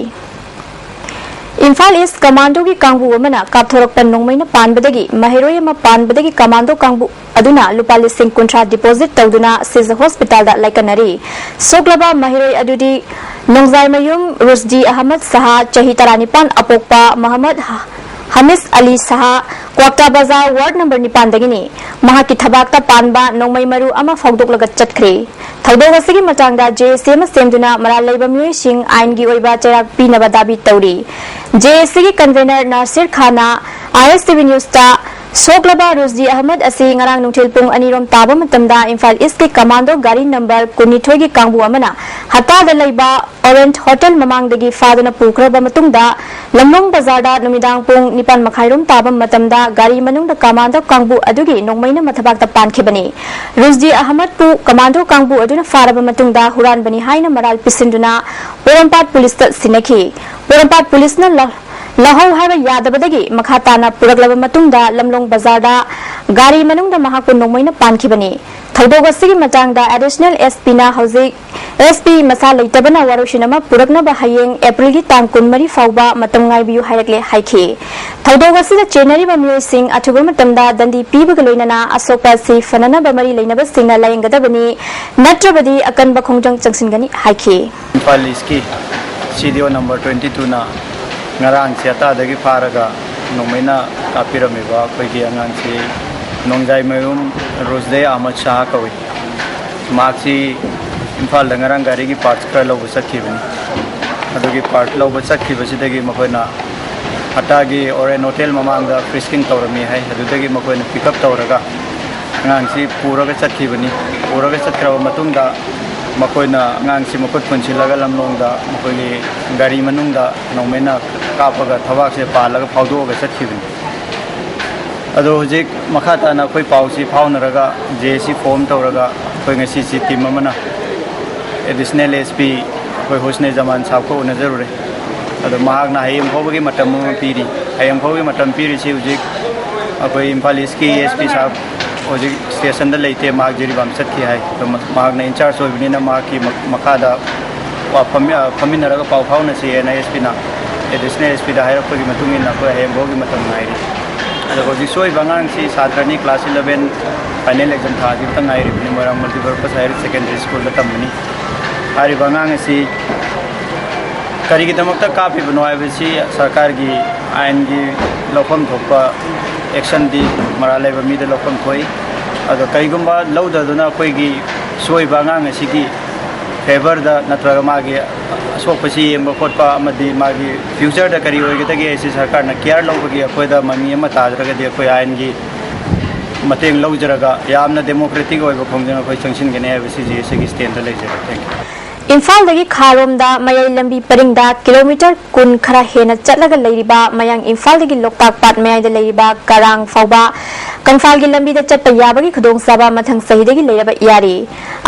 ꯏꯝꯐꯥꯜ ꯏꯁ ꯀꯃꯥꯟꯗꯣꯒꯤ ꯀꯥꯡꯕꯨ ꯑꯃꯅ ꯀꯥꯞꯊꯣꯔꯛꯄ ꯅꯣꯡꯃꯩꯅ ꯄꯥꯟꯕꯗꯒꯤ ꯃꯍꯩꯔꯣꯏ ꯑꯃ ꯄꯥꯟꯕꯗꯒꯤ ꯀꯃꯥꯟꯗꯣ ꯀꯥꯡꯕꯨ ꯑꯗꯨꯅ ꯂꯨꯄꯥ ꯂꯤꯁꯤꯡ ꯀꯨꯟꯊ꯭ꯔꯥ ꯗꯤꯄꯣꯖꯤꯠ ꯇꯧꯗꯨꯅ ꯁꯤꯖ ꯍꯣꯁꯄꯤꯇꯥꯜꯗ ꯂꯥꯏꯀꯠꯅꯔꯤ꯫ ꯁꯣꯛꯂꯕ ꯃꯍꯩꯔꯣꯏ ꯑꯗꯨꯗꯤ ꯅꯣꯡꯖꯥꯏꯃꯌꯨꯝ ꯔꯨꯁꯗꯤ ꯑꯍꯃꯗ ꯁꯍꯥ, ꯆꯍꯤ ꯇꯔꯥꯅꯤꯄꯥꯟ, ꯑꯄꯣꯛꯄ ꯃꯍꯃꯗ ꯍ-, ꯍꯃꯤꯁ ꯑꯂꯤ ꯁꯍꯥ, ꯀ꯭ꯋꯥꯛꯇꯥ ꯕꯖꯥꯔ ꯋꯥꯔꯗ ꯅꯝꯕꯔ ꯅꯤꯄꯥꯟꯗꯒꯤꯅꯤ꯫ ꯃꯍꯥꯛꯀꯤ ꯊꯕꯥꯛꯇ ꯄꯥꯟꯕ ꯅꯣꯡꯃꯩ ꯃꯔꯨ ꯑꯃ ꯐꯥꯎꯗꯣꯛꯂꯒ ꯆꯠꯈ꯭ꯔꯦ꯫ ꯊꯧꯗꯣꯛ ꯑꯁꯤꯒꯤ ꯃꯇꯥꯡꯗ ꯖꯦ ꯑꯦ ꯁꯤ ꯑꯃ ꯁꯦꯝꯗꯨꯅ ꯃꯔꯥꯜ ꯂꯩꯕ ꯃꯤꯑꯣꯏꯁꯤꯡ ꯑꯥꯏꯟꯒꯤ ꯑꯣꯏꯕ ꯆꯩꯔꯥꯛ ꯄꯤꯅꯕ ꯗꯥꯕꯤ ꯇꯧꯔꯤ꯫ ꯖꯦ ꯑꯦ ꯁꯤꯒꯤ ꯀꯟꯚꯦꯅꯔ ꯅꯥꯁꯤꯔ ꯈꯥꯟꯅ ꯑꯥꯏ ꯑꯦꯁ ꯇꯤ ꯚꯤ ꯅ꯭ꯌꯨꯁꯇ ꯁꯣꯛꯂꯕ ꯔꯨꯁꯗꯤ ꯑꯍꯃꯗ ꯑꯁꯤ ꯉꯔꯥꯡ ꯅꯨꯡꯊꯤꯜ ꯄꯨꯡ ꯑꯅꯤꯔꯣꯝ ꯇꯥꯕ ꯃꯇꯝꯗ ꯏꯝꯐꯥꯜ ꯏꯁꯀꯤ ꯀꯃꯥꯟꯗꯣ ꯒꯥꯔꯤ ꯅꯝꯕꯔ ꯀꯨꯟꯅꯤꯊꯣꯏꯒꯤ ꯀꯥꯡꯕꯨ ꯑꯃꯅ ꯍꯇꯥꯗ ꯂꯩꯕ ꯑꯣꯔꯦꯟꯖ ꯍꯣꯇꯦꯜ ꯃꯃꯥꯡꯗꯒꯤ ꯐꯥꯗꯨꯅ ꯄꯨꯈ꯭ꯔꯕ ꯃꯇꯨꯡꯗ ꯂꯝꯂꯣꯡ ꯕꯖꯥꯔꯗ ꯅꯨꯃꯤꯗꯥꯡ ꯄꯨꯡ ꯅꯤꯄꯥꯟ ꯃꯈꯥꯏꯔꯣꯝ ꯇꯥꯕ ꯃꯇꯝꯗ ꯒꯥꯔꯤ ꯃꯅꯨꯡꯗ ꯀꯃꯥꯟꯗꯣ ꯀꯥꯡꯕꯨ ꯑꯗꯨꯒꯤ ꯅꯣꯡꯃꯩꯅ ꯃꯊꯕꯥꯛꯇ ꯄꯥꯟꯈꯤꯕꯅꯤ꯫ ꯔꯨꯁꯗꯤ ꯑꯍꯃꯗꯄꯨ ꯀꯃꯥꯟꯗꯣ ꯀꯥꯡꯕꯨ ꯑꯗꯨꯅ ꯐꯥꯔꯕ ꯃꯇꯨꯡꯗ ꯍꯨꯔꯥꯟꯕꯅꯤ ꯍꯥꯏꯅ ꯃꯔꯥꯜ ꯄꯤꯁꯤꯟꯗꯨꯅ ꯄꯣꯔꯣꯝꯄꯥꯠ ꯄꯨꯂꯤꯁꯇ ꯁꯤꯟꯅꯈꯤ꯫ ꯄꯣꯔꯣꯝꯄꯥꯠ ꯄꯨꯂꯤꯁꯅ ꯂ-, ꯂꯧꯍꯧ ꯍꯥꯏꯕ ꯌꯥꯗꯕꯗꯒꯤ ꯃꯈꯥ ꯇꯥꯅ ꯄꯨꯔꯛꯂꯕ ꯃꯇꯨꯡꯗ ꯂꯝꯂꯣꯡ ꯕꯖꯥꯔꯗ ꯒꯥꯔꯤ ꯃꯅꯨꯡꯗ ꯃꯍꯥꯛꯄꯨ ꯅꯣꯡꯃꯩꯅ ꯄꯥꯟꯈꯤꯕꯅꯤ꯫ ꯊꯧꯗꯣꯛ ꯑꯁꯤꯒꯤ ꯃꯇꯥꯡꯗ ꯑꯦꯗꯤꯁꯅꯦꯜ ꯑꯦꯁ ꯄꯤꯅ ꯍꯧꯖꯤꯛ ꯑꯦꯁ ꯄꯤ ꯃꯁꯥ ꯂꯩꯇꯕꯅ ꯋꯥꯔꯣꯏꯁꯤꯟ ꯑꯃ ꯄꯨꯔꯛꯅꯕ ꯍꯌꯦꯡ ꯑꯦꯄ꯭ꯔꯤꯜꯒꯤ ꯇꯥꯡ ꯀꯨꯟꯃꯔꯤ ꯐꯥꯎꯕ ꯃꯇꯝ ꯉꯥꯏꯕꯤꯌꯨ ꯍꯥꯏꯔꯛꯂꯦ ꯍꯥꯏꯈꯤ꯫ ꯊꯧꯗꯣꯛ ꯑꯁꯤꯗ ꯆꯦꯟꯅꯔꯤꯕ ꯃꯤꯑꯣꯏꯁꯤꯡ ꯑꯊꯨꯕ ꯃꯇꯝꯗ ꯗꯟꯗꯤ ꯄꯤꯕꯒ ꯂꯣꯏꯅꯅ ꯑꯁꯣꯛꯄ ꯑꯁꯤ ꯐꯅꯅꯕ ꯃꯔꯤ ꯂꯩꯅꯕꯁꯤꯡꯅ ꯂꯥꯌꯦꯡꯒꯗꯕꯅꯤ, ꯅꯠꯇ꯭ꯔꯕꯗꯤ ꯑꯀꯟꯕ ꯈꯣꯡꯖꯪ ꯆꯪꯁꯤꯟꯒꯅꯤ ꯍꯥꯏꯈꯤ꯫ ꯏꯝꯐꯥꯜ ꯏꯁꯀꯤ ꯁꯤ ꯗꯤ ꯑꯣ ꯅꯝꯕꯔ ꯇ꯭ꯋꯦꯟꯇꯤ ꯇꯨꯅ ꯉꯔꯥꯡꯁꯦ ꯍꯇꯥꯗꯒꯤ ꯐꯥꯔꯒ ꯅꯣꯡꯃꯩꯅ ꯀꯥꯞꯄꯤꯔꯝꯃꯤꯕ ꯑꯩꯈꯣꯏꯒꯤ ꯑꯉꯥꯡꯁꯤ ꯅꯣꯡꯖꯥꯏꯃꯌꯨꯝ ꯔꯨꯁꯗꯦ ꯑꯍꯃꯗ ꯁꯥꯍ ꯀꯧꯏ꯫ ꯃꯍꯥꯛꯁꯤ ꯏꯝꯐꯥꯜꯗ ꯉꯔꯥꯡ ꯒꯥꯔꯤꯒꯤ ꯄꯥꯔꯠꯁ ꯈꯔ ꯂꯧꯕ ꯆꯠꯈꯤꯕꯅꯤ꯫ ꯑꯗꯨꯒꯤ ꯄꯥꯔꯠ ꯂꯧꯕ ꯆꯠꯈꯤꯕꯁꯤꯗꯒꯤ ꯃꯈꯣꯏꯅ ꯍꯇꯥꯒꯤ ꯑꯣꯔꯦꯟ ꯍꯣꯇꯦꯜ ꯃꯃꯥꯡꯗ ꯐ꯭ꯔꯤꯁꯀꯤꯡ ꯇꯧꯔꯝꯃꯤ ꯍꯥꯏ꯫ ꯑꯗꯨꯗꯒꯤ ꯃꯈꯣꯏꯅ ꯄꯤꯛ ꯑꯞ ꯇꯧꯔꯒ ꯑꯉꯥꯡꯁꯤ ꯄꯨꯔꯒ ꯆꯠꯈꯤꯕꯅꯤ꯫ ꯄꯨꯔꯒ ꯆꯠꯈ꯭ꯔꯕ ꯃꯇꯨꯡꯗ ꯃꯈꯣꯏꯅ ꯑꯉꯥꯡꯁꯤ ꯃꯈꯨꯠ ꯄꯨꯟꯁꯤꯜꯂꯒ ꯂꯝꯂꯣꯡꯗ ꯃꯈꯣꯏꯒꯤ ꯒꯥꯔꯤ ꯃꯅꯨꯡꯗ ꯅꯣꯡꯃꯩꯅ ꯀꯥꯞꯄꯒ ꯊꯕꯥꯛꯁꯦ ꯄꯥꯜꯂꯒ ꯐꯥꯎꯗꯣꯛꯑꯒ ꯆꯠꯈꯤꯕꯅꯤ꯫ ꯑꯗꯣ ꯍꯧꯖꯤꯛ ꯃꯈꯥ ꯇꯥꯅ ꯑꯩꯈꯣꯏ ꯄꯥꯎꯁꯤ ꯐꯥꯎꯅꯔꯒ ꯖꯦ ꯑꯦ ꯁꯤ ꯐꯣꯝ ꯇꯧꯔꯒ ꯑꯩꯈꯣꯏ ꯉꯁꯤꯁꯤ ꯇꯤꯝ ꯑꯃꯅ ꯑꯦꯗꯤꯁꯅꯦꯜ ꯑꯦꯁ ꯄꯤ ꯑꯩꯈꯣꯏ ꯍꯨꯁꯅꯦ ꯖꯃꯥꯟ ꯁꯥꯍꯕꯀ ꯎꯅꯖꯔꯨꯔꯦ꯫ ꯑꯗꯣ ꯃꯍꯥꯛꯅ ꯍꯌꯦꯡ ꯐꯥꯎꯕꯒꯤ ꯃꯇꯝ ꯑꯃ ꯄꯤꯔꯤ꯫ ꯍꯌꯦꯡ ꯐꯥꯎꯕꯒꯤ ꯃꯇꯝ ꯄꯤꯔꯤꯁꯤ ꯍꯧꯖꯤꯛ ꯑꯩꯈꯣꯏ ꯏꯝꯐꯥꯜ ꯏꯁꯀꯤ ꯑꯦꯁ ꯄꯤ ꯁꯥꯍꯕ ꯍꯧꯖꯤꯛ ꯁ꯭ꯇꯦꯁꯟꯗ ꯂꯩꯇꯦ, ꯃꯍꯥꯛ ꯖꯤꯔꯤꯕꯥꯝ ꯆꯠꯈꯤ ꯍꯥꯏ꯫ ꯑꯗꯣ ꯃ-, ꯃꯍꯥꯛꯅ ꯏꯟꯆꯥꯔꯖ ꯑꯣꯏꯕꯅꯤꯅ ꯃꯍꯥꯛꯀꯤ ꯃ-, ꯃꯈꯥꯗ ꯋꯥ ꯐꯝꯃꯤ-, ꯑ, ꯐꯝꯃꯤꯟꯅꯔꯒ ꯄꯥꯎ ꯐꯥꯎꯅꯁꯤ ꯍꯥꯏꯅ ꯑꯦꯁ ꯄꯤꯅ, ꯑꯦꯗꯤꯁꯅꯦꯜ ꯑꯦꯁ ꯄꯤꯗ ꯍꯥꯏꯔꯛꯄꯒꯤ ꯃꯇꯨꯡ ꯏꯟꯅ ꯑꯩꯈꯣꯏ ꯍꯌꯦꯡ ꯐꯥꯎꯒꯤ ꯃꯇꯝ ꯉꯥꯏꯔꯤ꯫ ꯑꯗꯣ ꯍꯧꯖꯤꯛ ꯁꯣꯛꯏꯕ ꯑꯉꯥꯡꯁꯤ ꯁꯥꯇ꯭ꯔꯅꯤ, ꯀ꯭ꯂꯥꯁ ꯏꯂꯚꯦꯟ ꯐꯥꯏꯅꯦꯜ ꯑꯦꯛꯖꯥꯝ ꯊꯥꯈꯤꯕꯇ ꯉꯥꯏꯔꯤꯕꯅꯤ, ꯃꯣꯏꯔꯥꯡ ꯃꯜꯇꯤꯄꯔꯄꯁ ꯍꯥꯌꯔ ꯁꯦꯀꯦꯟꯗꯔꯤ ꯁ꯭ꯀꯨꯜꯗ ꯇꯝꯕꯅꯤ꯫ ꯍꯥꯏꯔꯤꯕ ꯑꯉꯥꯡ ꯑꯁꯤ ꯀꯔꯤꯒꯤꯗꯃꯛꯇ ꯀꯥꯞꯄꯤꯕꯅꯣ ꯍꯥꯏꯕꯁꯤ ꯁꯔꯀꯥꯔꯒꯤ ꯑꯥꯏꯟꯒꯤ ꯂꯧꯐꯝ ꯊꯣꯛꯄ ꯑꯦꯛꯁꯟꯗꯤ ꯃꯔꯥꯜ ꯂꯩꯕ ꯃꯤꯗ ꯂꯧꯐꯝ ꯊꯣꯛꯏ꯫ ꯑꯗꯣ ꯀꯔꯤꯒꯨꯝꯕ ꯂꯧꯗꯗꯨꯅ ꯑꯩꯈꯣꯏꯒꯤ ꯁꯣꯏꯕ ꯑꯉꯥꯡ ꯑꯁꯤꯒꯤ ꯐꯦꯚꯔꯗ ꯅꯠꯇ꯭ꯔꯒ ꯃꯥꯒꯤ ꯑꯁꯣꯛꯄꯁꯤ ꯌꯦꯡꯕ ꯈꯣꯠꯄ ꯑꯃꯗꯤ ꯃꯥꯒꯤ ꯐ꯭ꯌꯨꯆꯔꯗ ꯀꯔꯤ ꯑꯣꯏꯒꯗꯒꯦ ꯍꯥꯏꯁꯤ ꯁꯔꯀꯥꯔꯅ ꯀꯤꯌꯥꯔ ꯂꯧꯕꯒꯤ ꯑꯩꯈꯣꯏꯗ ꯃꯃꯤ ꯑꯃ ꯇꯥꯗ꯭ꯔꯒꯗꯤ ꯑꯩꯈꯣꯏ ꯑꯥꯏꯟꯒꯤ ꯃꯇꯦꯡ ꯂꯧꯖꯔꯒ ꯌꯥꯝꯅ ꯗꯦꯃꯣꯀ꯭ꯔꯦꯇꯤꯛ ꯑꯣꯏꯕ ꯈꯣꯡꯖꯪ ꯑꯩꯈꯣꯏ ꯆꯪꯁꯤꯟꯒꯅꯤ ꯍꯥꯏꯕꯁꯤ ꯖꯦ ꯑꯦ ꯁꯤꯒꯤ ꯁ꯭ꯇꯦꯟꯗ ꯂꯩꯖꯔꯦ꯫ Thank you꯫ ꯏꯝꯐꯥꯜꯗꯒꯤ ꯈꯥꯔꯣꯝꯗ ꯃꯌꯥꯏ ꯂꯝꯕꯤ ꯄꯔꯤꯡꯗ ꯀꯤꯂꯣꯃꯤꯇꯔ ꯀꯨꯟ ꯈꯔ ꯍꯦꯟꯅ ꯆꯠꯂꯒ ꯂꯩꯔꯤꯕ ꯃꯌꯥꯡ ꯏꯝꯐꯥꯜꯗꯒꯤ ꯂꯣꯛꯇꯥꯛ ꯄꯥꯠ ꯃꯌꯥꯏꯗ ꯂꯩꯔꯤꯕ ꯀꯔꯥꯡ ꯐꯥꯎꯕ ꯀꯪꯐꯥꯜꯒꯤ ꯂꯝꯕꯤꯗ ꯆꯠꯄ ꯌꯥꯕꯒꯤ ꯈꯨꯗꯣꯡꯆꯥꯕ ꯃꯊꯪ ꯆꯍꯤꯗꯒꯤ ꯂꯩꯔꯕ ꯌꯥꯔꯤ꯫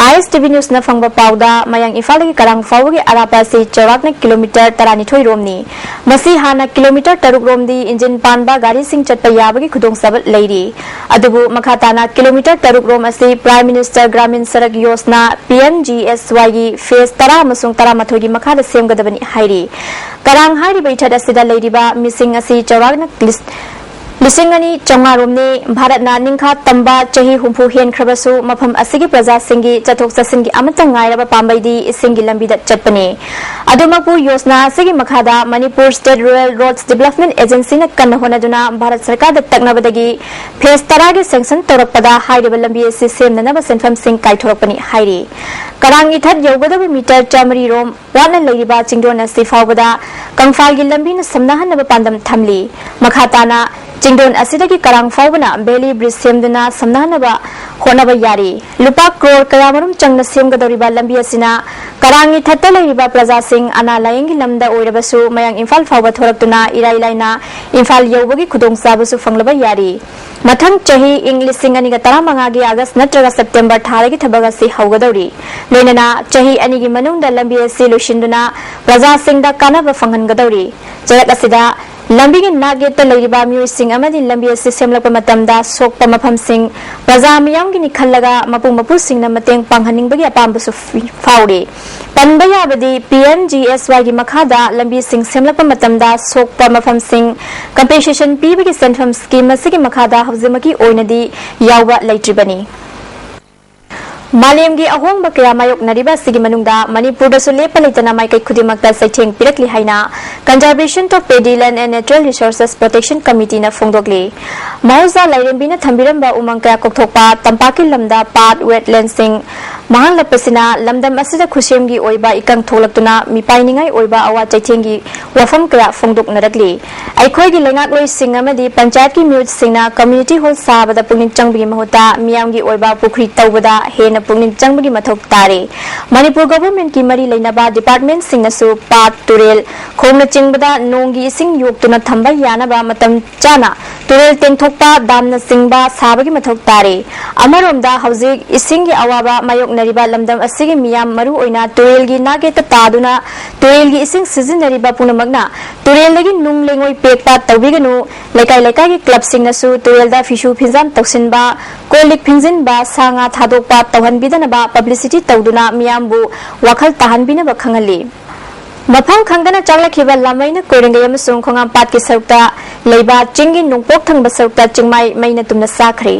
ISTV Newsꯅ ꯐꯪꯕ ꯄꯥꯎꯗ ꯃꯌꯥꯡ ꯏꯝꯐꯥꯜꯗꯒꯤ ꯀꯔꯥꯡ ꯐꯥꯎꯕꯒꯤ ꯑꯔꯥꯞꯄ ꯑꯁꯤ ꯆꯥꯎꯔꯥꯛꯅ ꯀꯤꯂꯣꯃꯤꯇꯔ ꯇꯔꯥꯅꯤꯊꯣꯏ ꯔꯣꯝꯅꯤ꯫ ꯃꯁꯤ ꯍꯥꯟꯅ ꯀꯤꯂꯣꯃꯤꯇꯔ ꯇꯔꯨꯛ ꯔꯣꯝꯗꯤ ꯏꯟꯖꯤꯟ ꯄꯥꯟꯕ ꯒꯥꯔꯤꯁꯤꯡ ꯆꯠꯄ ꯌꯥꯕꯒꯤ ꯈꯨꯗꯣꯡꯆꯥꯕ ꯂꯩꯔꯤ꯫ ꯑꯗꯨꯕꯨ ꯃꯈꯥ ꯇꯥꯅ ꯀꯤꯂꯣꯃꯤꯇꯔ ꯇꯔꯨꯛ ꯔꯣꯝ ꯑꯁꯤ Prime Minister Gramin Sadak Yojana, PMGSYꯒꯤ phase ꯇꯔꯥ ꯑꯃꯁꯨꯡ ꯇꯔꯥꯃꯥꯊꯣꯏꯒꯤ ꯃꯈꯥꯗ ꯁꯦꯝꯒꯗꯕꯅꯤ ꯍꯥꯏꯔꯤ꯫ ꯀꯔꯥꯡ ꯍꯥꯏꯔꯤꯕ ꯏꯊꯠ ꯑꯁꯤꯗ ꯂꯩꯔꯤꯕ ꯃꯤꯁꯤꯡ ꯑꯁꯤ ꯆꯥꯎꯔꯥꯛꯅ ꯂꯤꯁ-, ꯂꯤꯁꯤꯡ ꯑꯅꯤ ꯆꯥꯝꯃꯉꯥ ꯔꯣꯝꯅꯤ꯫ ꯚꯥꯔꯠꯅ ꯅꯤꯡꯈꯥ ꯇꯝꯕ ꯆꯍꯤ ꯍꯨꯝꯐꯨ ꯍꯦꯟꯈ꯭ꯔꯕꯁꯨ ꯃꯐꯝ ꯑꯁꯤꯒꯤ ꯄ꯭ꯔꯖꯥꯁꯤꯡꯒꯤ ꯆꯠꯊꯣꯛ ꯆꯠꯁꯤꯟꯒꯤ ꯑꯃꯠꯇ ꯉꯥꯏꯔꯕ ꯄꯥꯝꯕꯩꯗꯤ ꯏꯁꯤꯡꯒꯤ ꯂꯝꯕꯤꯗ ꯆꯠꯄꯅꯤ꯫ ꯑꯗꯨꯃꯛꯄꯨ ꯌꯣꯖꯅꯥ ꯑꯁꯤꯒꯤ ꯃꯈꯥꯗ Manipur State Rural Roads Development Agencyꯅ ꯀꯟꯅ ꯍꯣꯠꯅꯗꯨꯅ ꯚꯥꯔꯠ ꯁꯔꯀꯥꯔꯗ ꯇꯛꯅꯕꯗꯒꯤ phase ꯇꯔꯥꯒꯤ sanction ꯇꯧꯔꯛꯄꯗ ꯍꯥꯏꯔꯤꯕ ꯂꯝꯕꯤ ꯑꯁꯤ ꯁꯦꯝꯅꯅꯕ ꯁꯦꯟꯐꯝꯁꯤꯡ ꯀꯥꯏꯊꯣꯔꯛꯄꯅꯤ ꯍꯥꯏꯔꯤ꯫ ꯀꯔꯥꯡ ꯏꯊꯠ ꯌꯧꯒꯗꯕ ꯃꯤꯇꯔ ꯆꯥꯃꯔꯤ ꯔꯣꯝ ꯋꯥꯠꯅ ꯂꯩꯔꯤꯕ ꯆꯤꯡꯗꯣꯟ ꯑꯁꯤ ꯐꯥꯎꯕꯗ ꯀꯪꯐꯥꯜꯒꯤ ꯂꯝꯕꯤꯅ ꯁꯝꯅꯍꯟꯅꯕ ꯄꯥꯟꯗꯝ ꯊꯝꯂꯤ꯫ ꯃꯈꯥ ꯇꯥꯅ ꯆꯤꯡꯗꯣꯟ ꯑꯁꯤꯗꯒꯤ ꯀꯔꯥꯡ ꯐꯥꯎꯕꯅ valley bridge ꯁꯦꯝꯗꯨꯅ ꯁꯝꯅꯍꯟꯅꯕ ꯍꯣꯠꯅꯕ ꯌꯥꯔꯤ꯫ ꯂꯨꯄꯥ ꯀ꯭ꯔꯣꯔ ꯀꯌꯥꯃꯔꯨꯝ ꯆꯪꯅ ꯁꯦꯝꯒꯗꯧꯔꯤꯕ ꯂꯝꯕꯤ ꯑꯁꯤꯅ ꯀꯔꯥꯡ ꯏꯊꯠꯇ ꯂꯩꯔꯤꯕ ꯄ꯭ꯔꯖꯥꯁꯤꯡ ꯑꯅꯥ ꯂꯥꯌꯦꯡꯒꯤ ꯂꯝꯗ ꯑꯣꯏꯔꯕꯁꯨ ꯃꯌꯥꯡ ꯏꯝꯐꯥꯜ ꯐꯥꯎꯕ ꯊꯣꯔꯛꯇꯨꯅ ꯏꯔꯥꯏ ꯂꯥꯏꯅ ꯏꯝꯐꯥꯜ ꯌꯧꯕꯒꯤ ꯈꯨꯗꯣꯡꯆꯥꯕꯁꯨ ꯐꯪꯂꯕ ꯌꯥꯔꯤ꯫ ꯃꯊꯪ ꯆꯍꯤ ꯏꯪ ꯂꯤꯁꯤꯡ ꯑꯅꯤꯒ ꯇꯔꯥꯃꯉꯥꯒꯤ August ꯅꯠꯇ꯭ꯔꯒ September ꯊꯥꯗꯒꯤ ꯊꯕꯛ ꯑꯁꯤ ꯍꯧꯒꯗꯧꯔꯤ꯫ ꯂꯣꯏꯅꯅ ꯆꯍꯤ ꯑꯅꯤꯒꯤ ꯃꯅꯨꯡꯗ ꯂꯝꯕꯤ ꯑꯁꯤ ꯂꯣꯏꯁꯤꯟꯗꯨꯅ ꯄ꯭ꯔꯖꯥꯁꯤꯡꯗ ꯀꯥꯟꯅꯕ ꯐꯪꯍꯟꯒꯗꯧꯔꯤ꯫ ꯆꯌꯥꯛ ꯑꯁꯤꯗ ꯂꯝꯕꯤꯒꯤ ꯅꯥꯛ ꯌꯦꯠꯇ ꯂꯩꯔꯤꯕ ꯃꯤꯑꯣꯏꯁꯤꯡ ꯑꯃꯗꯤ ꯂꯝꯕꯤ ꯑꯁꯤ ꯁꯦꯝꯂꯛꯄ ꯃꯇꯝꯗ ꯁꯣꯛꯄ ꯃꯐꯝꯁꯤꯡ ꯄ꯭ꯔꯖꯥ ꯃꯤꯌꯥꯝꯒꯤꯅꯤ ꯈꯜꯂꯒ ꯃꯄꯨ ꯃꯄꯨꯁꯤꯡꯅ ꯃꯇꯦꯡ ꯄꯥꯡꯍꯟꯅꯤꯡꯕꯒꯤ ꯑꯄꯥꯝꯕꯁꯨ ꯐꯥꯎꯔꯤ꯫ ꯄꯟꯕ ꯌꯥꯕꯗꯤ PMGSYꯒꯤ ꯃꯈꯥꯗ ꯂꯝꯕꯤꯁꯤꯡ ꯁꯦꯝꯂꯛꯄ ꯃꯇꯝꯗ ꯁꯣꯛꯄ ꯃꯐꯝꯁꯤꯡ compensation ꯄꯤꯕꯒꯤ ꯁꯦꯟꯐꯝ scheme ꯑꯁꯤꯒꯤ ꯃꯈꯥꯗ ꯍꯧꯖꯤꯛꯃꯛꯀꯤ ꯑꯣꯏꯅꯗꯤ ꯌꯥꯎꯕ ꯂꯩꯇ꯭ꯔꯤꯕꯅꯤ꯫ ꯃꯥꯂꯦꯝꯒꯤ ꯑꯍꯣꯡꯕ ꯀꯌꯥ ꯃꯥꯌꯣꯛꯅꯔꯤꯕ ꯑꯁꯤꯒꯤ ꯃꯅꯨꯡꯗ ꯃꯅꯤꯄꯨꯔꯗꯁꯨ ꯂꯦꯞꯄ ꯂꯩꯇꯅ ꯃꯥꯏꯀꯩ ꯈꯨꯗꯤꯡꯃꯛꯇ ꯆꯩꯊꯦꯡ ꯄꯤꯔꯛꯂꯤ ꯍꯥꯏꯅ Conservation of Paddy Land and Natural Resources Protection Committeeꯅ ꯐꯣꯡꯗꯣꯛꯂꯤ꯫ ꯃꯍꯧꯁꯥ ꯂꯥꯏꯔꯦꯝꯕꯤꯅ ꯊꯝꯕꯤꯔꯝꯕ ꯎꯃꯪ ꯀꯌꯥ ꯀꯣꯛꯊꯣꯛꯄ, ꯇꯝꯄꯥꯛꯀꯤ ꯂꯝꯗ ꯄꯥꯠ, wetlandꯁꯤꯡ, ꯃꯍꯥꯛꯂꯛꯄꯁꯤꯅ ꯂꯝꯗꯝ ꯑꯁꯤꯗ ꯈꯨꯠꯁꯦꯝꯒꯤ ꯑꯣꯏꯕ ꯏꯀꯪ ꯊꯣꯛꯂꯛꯇꯨꯅ ꯃꯤꯄꯥꯏꯅꯤꯡꯉꯥꯏ ꯑꯣꯏꯕ ꯑꯋꯥ ꯆꯩꯊꯦꯡꯒꯤ ꯋꯥꯐꯝ ꯀꯌꯥ ꯐꯣꯡꯗꯣꯛꯅꯔꯛꯂꯤ꯫ ꯑꯩꯈꯣꯏꯒꯤ ꯂꯩꯉꯥꯛꯂꯣꯏꯁꯤꯡ ꯑꯃꯗꯤ ꯄꯟꯆꯥꯌꯠꯀꯤ ꯃꯤꯍꯨꯠꯁꯤꯡꯅ community hall ꯁꯥꯕꯗ ꯄꯨꯛꯅꯤꯡ ꯆꯪꯕꯒꯤ ꯃꯍꯨꯠꯇ ꯃꯤꯌꯥꯝꯒꯤ ꯑꯣꯏꯕ ꯄꯨꯈ꯭ꯔꯤ ꯇꯧꯕꯗ ꯍꯦꯟꯅ ꯄꯨꯛꯅꯤꯡ ꯆꯪꯕꯒꯤ ꯃꯊꯧ ꯇꯥꯔꯦ꯫ ꯃꯅꯤꯄꯨꯔ governmentꯀꯤ ꯃꯔꯤ ꯂꯩꯅꯕ departmentꯁꯤꯡꯅꯁꯨ ꯄꯥꯠ, ꯇꯨꯔꯦꯜ, ꯈꯣꯡꯅꯆꯤꯡꯕꯗ ꯅꯣꯡꯒꯤ ꯏꯁꯤꯡ ꯌꯣꯛꯇꯨꯅ ꯊꯝꯕ ꯌꯥꯅꯕ ꯃꯇꯝ ꯆꯥꯅ ꯇꯨꯔꯦꯜ ꯇꯦꯡꯊꯣꯛꯄ, damꯅꯆꯤꯡꯕ ꯁꯥꯕꯒꯤ ꯃꯊꯧ ꯇꯥꯔꯤ꯫ ꯑꯃꯔꯣꯝꯗ ꯍꯧꯖꯤꯛ ꯏꯁꯤꯡꯒꯤ ꯑꯋꯥꯕ ꯃꯥꯌꯣꯛꯅꯔꯤꯕ ꯂꯝꯗꯝ ꯑꯁꯤꯒꯤ ꯃꯤꯌꯥꯝ, ꯃꯔꯨ ꯑꯣꯏꯅ ꯇꯨꯔꯦꯜꯒꯤ ꯅꯥꯛꯌꯦꯠꯇ ꯇꯥꯗꯨꯅ ꯇꯨꯔꯦꯜꯒꯤ ꯏꯁꯤꯡ ꯁꯤꯖꯤꯟꯅꯔꯤꯕ ꯄꯨꯝꯅꯃꯛꯅ ꯇꯨꯔꯦꯜꯗꯒꯤ ꯅꯨꯡ ꯂꯩꯉꯣꯏ ꯄꯦꯛꯄ ꯇꯧꯕꯤꯒꯅꯨ꯫ ꯂꯩꯀꯥꯏ ꯂꯩꯀꯥꯏꯒꯤ clubꯁꯤꯡꯅꯁꯨ ꯇꯨꯔꯦꯜꯗ ꯐꯤꯁꯨ ꯐꯤꯖꯥꯝ ꯇꯧꯁꯤꯟꯕ, ꯀꯣꯜ ꯂꯤꯛ ꯐꯦꯡꯖꯤꯟꯕ, ꯁꯥ ꯉꯥ ꯊꯥꯗꯣꯛꯄ ꯇꯧꯍꯟꯕꯤꯗꯅꯕ publicity ꯇꯧꯗꯨꯅ ꯃꯤꯌꯥꯝꯕꯨ ꯋꯥꯈꯜ ꯇꯥꯍꯟꯕꯤꯅꯕ ꯈꯪꯍꯜꯂꯤ꯫ ꯃꯐꯝ ꯈꯪꯗꯅ ꯆꯥꯛꯂꯛꯈꯤꯕ ꯂꯥꯃꯩꯅ ꯀꯣꯏꯔꯦꯡꯒꯩ ꯑꯃꯁꯨꯡ ꯈꯣꯡꯉꯥꯝꯄꯥꯠꯀꯤ ꯁꯔꯨꯛꯇ ꯂꯩꯕ ꯆꯤꯡꯒꯤ ꯅꯣꯡꯄꯣꯛ ꯊꯪꯕ ꯁꯔꯨꯛꯇ ꯆꯤꯡꯃꯥꯏ ꯃꯩꯅ ꯇꯨꯝꯅ ꯆꯥꯈ꯭ꯔꯦ꯫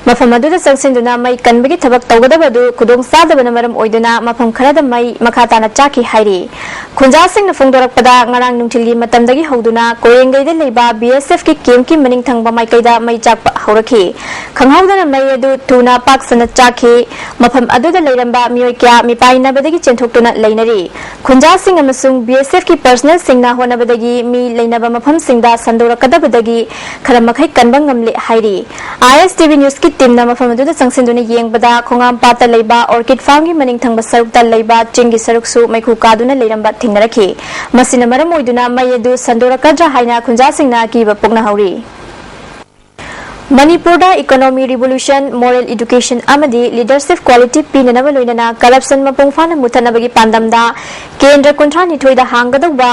ꯃꯐꯝ ꯑꯗꯨꯗ ꯆꯪꯁꯤꯟꯗꯨꯅ ꯃꯩ ꯀꯟꯕꯒꯤ ꯊꯕꯛ ꯇꯧꯒꯗꯕ ꯑꯗꯨ ꯈꯨꯗꯣꯡ ꯆꯥꯗꯕꯅ ꯃꯔꯝ ꯑꯣꯏꯗꯨꯅ ꯃꯐꯝ ꯈꯔꯗ ꯃꯩ ꯃꯈꯥ ꯇꯥꯅ ꯆꯥꯛꯈꯤ ꯍꯥꯏꯔꯤ꯫ ꯈꯨꯟꯖꯥꯁꯤꯡꯅ ꯐꯣꯡꯗꯣꯔꯛꯄꯗ, ꯉꯔꯥꯡ ꯅꯨꯡꯊꯤꯜꯒꯤ ꯃꯇꯝꯗꯒꯤ ꯍꯧꯗꯨꯅ ꯀꯣꯏꯔꯦꯡꯒꯩꯗ ꯂꯩꯕ BSFꯀꯤ campꯀꯤ ꯃꯅꯤꯡ ꯊꯪꯕ ꯃꯥꯏꯀꯩꯗ ꯃꯩ ꯆꯥꯛꯄ ꯍꯧꯔꯛꯈꯤ꯫ ꯈꯪꯍꯧꯗꯅ ꯃꯩ ꯑꯗꯨ ꯊꯨꯅ ꯄꯥꯛ ꯁꯟꯅ ꯆꯥꯛꯈꯤ꯫ ꯃꯐꯝ ꯑꯗꯨꯗ ꯂꯩꯔꯝꯕ ꯃꯤꯑꯣꯏ ꯀꯌꯥ ꯃꯤꯄꯥꯏꯅꯕꯗꯒꯤ ꯆꯦꯟꯊꯣꯛꯇꯨꯅ ꯂꯩꯅꯔꯤ꯫ ꯈꯨꯟꯖꯥꯁꯤꯡ ꯑꯃꯁꯨꯡ BSFꯀꯤ personnelꯁꯤꯡꯅ ꯍꯣꯠꯅꯕꯗꯒꯤ ꯃꯤ ꯂꯩꯅꯕ ꯃꯐꯝꯁꯤꯡꯗ ꯁꯟꯗꯣꯔꯛꯀꯗꯕꯗꯒꯤ ꯈꯔ ꯃꯈꯩ ꯀꯟꯕ ꯉꯝꯂꯦ ꯍꯥꯏꯔꯤ꯫ ISTV newsꯀꯤ teamꯅ ꯃꯐꯝ ꯑꯗꯨꯗ ꯆꯪꯁꯤꯟꯗꯨꯅ ꯌꯦꯡꯕꯗ, ꯈꯣꯡꯉꯥꯝꯄꯥꯠꯇ ꯂꯩꯕ orchid farmꯒꯤ ꯃꯅꯤꯡ ꯊꯪꯕ ꯁꯔꯨꯛꯇ ꯂꯩꯕ ꯆꯤꯡꯒꯤ ꯁꯔꯨꯛꯁꯨ ꯃꯩꯈꯨ ꯀꯥꯗꯨꯅ ꯂꯩꯔꯝꯕ ꯊꯦꯡꯅꯔꯛꯈꯤ꯫ ꯃꯁꯤꯅ ꯃꯔꯝ ꯑꯣꯏꯗꯨꯅ ꯃꯩ ꯑꯗꯨ ꯁꯟꯗꯣꯔꯛꯀꯗ꯭ꯔꯥ ꯍꯥꯏꯅ ꯈꯨꯟꯖꯥꯁꯤꯡꯅ ꯑꯀꯤꯕ ꯄꯣꯛꯅꯍꯧꯔꯤ꯫ ꯃꯅꯤꯄꯨꯔꯗ economy revolution, moral education ꯑꯃꯗꯤ leadership quality ꯄꯤꯅꯅꯕ ꯂꯣꯏꯅꯅ corruption ꯃꯄꯨꯡ ꯐꯥꯅ ꯃꯨꯊꯠꯅꯕꯒꯤ ꯄꯥꯟꯗꯝꯗ ꯀꯦꯟꯗ꯭ꯔ ꯀꯨꯟꯊ꯭ꯔꯥ ꯅꯤꯊꯣꯏꯗ ꯍꯥꯡꯒꯗꯧꯕ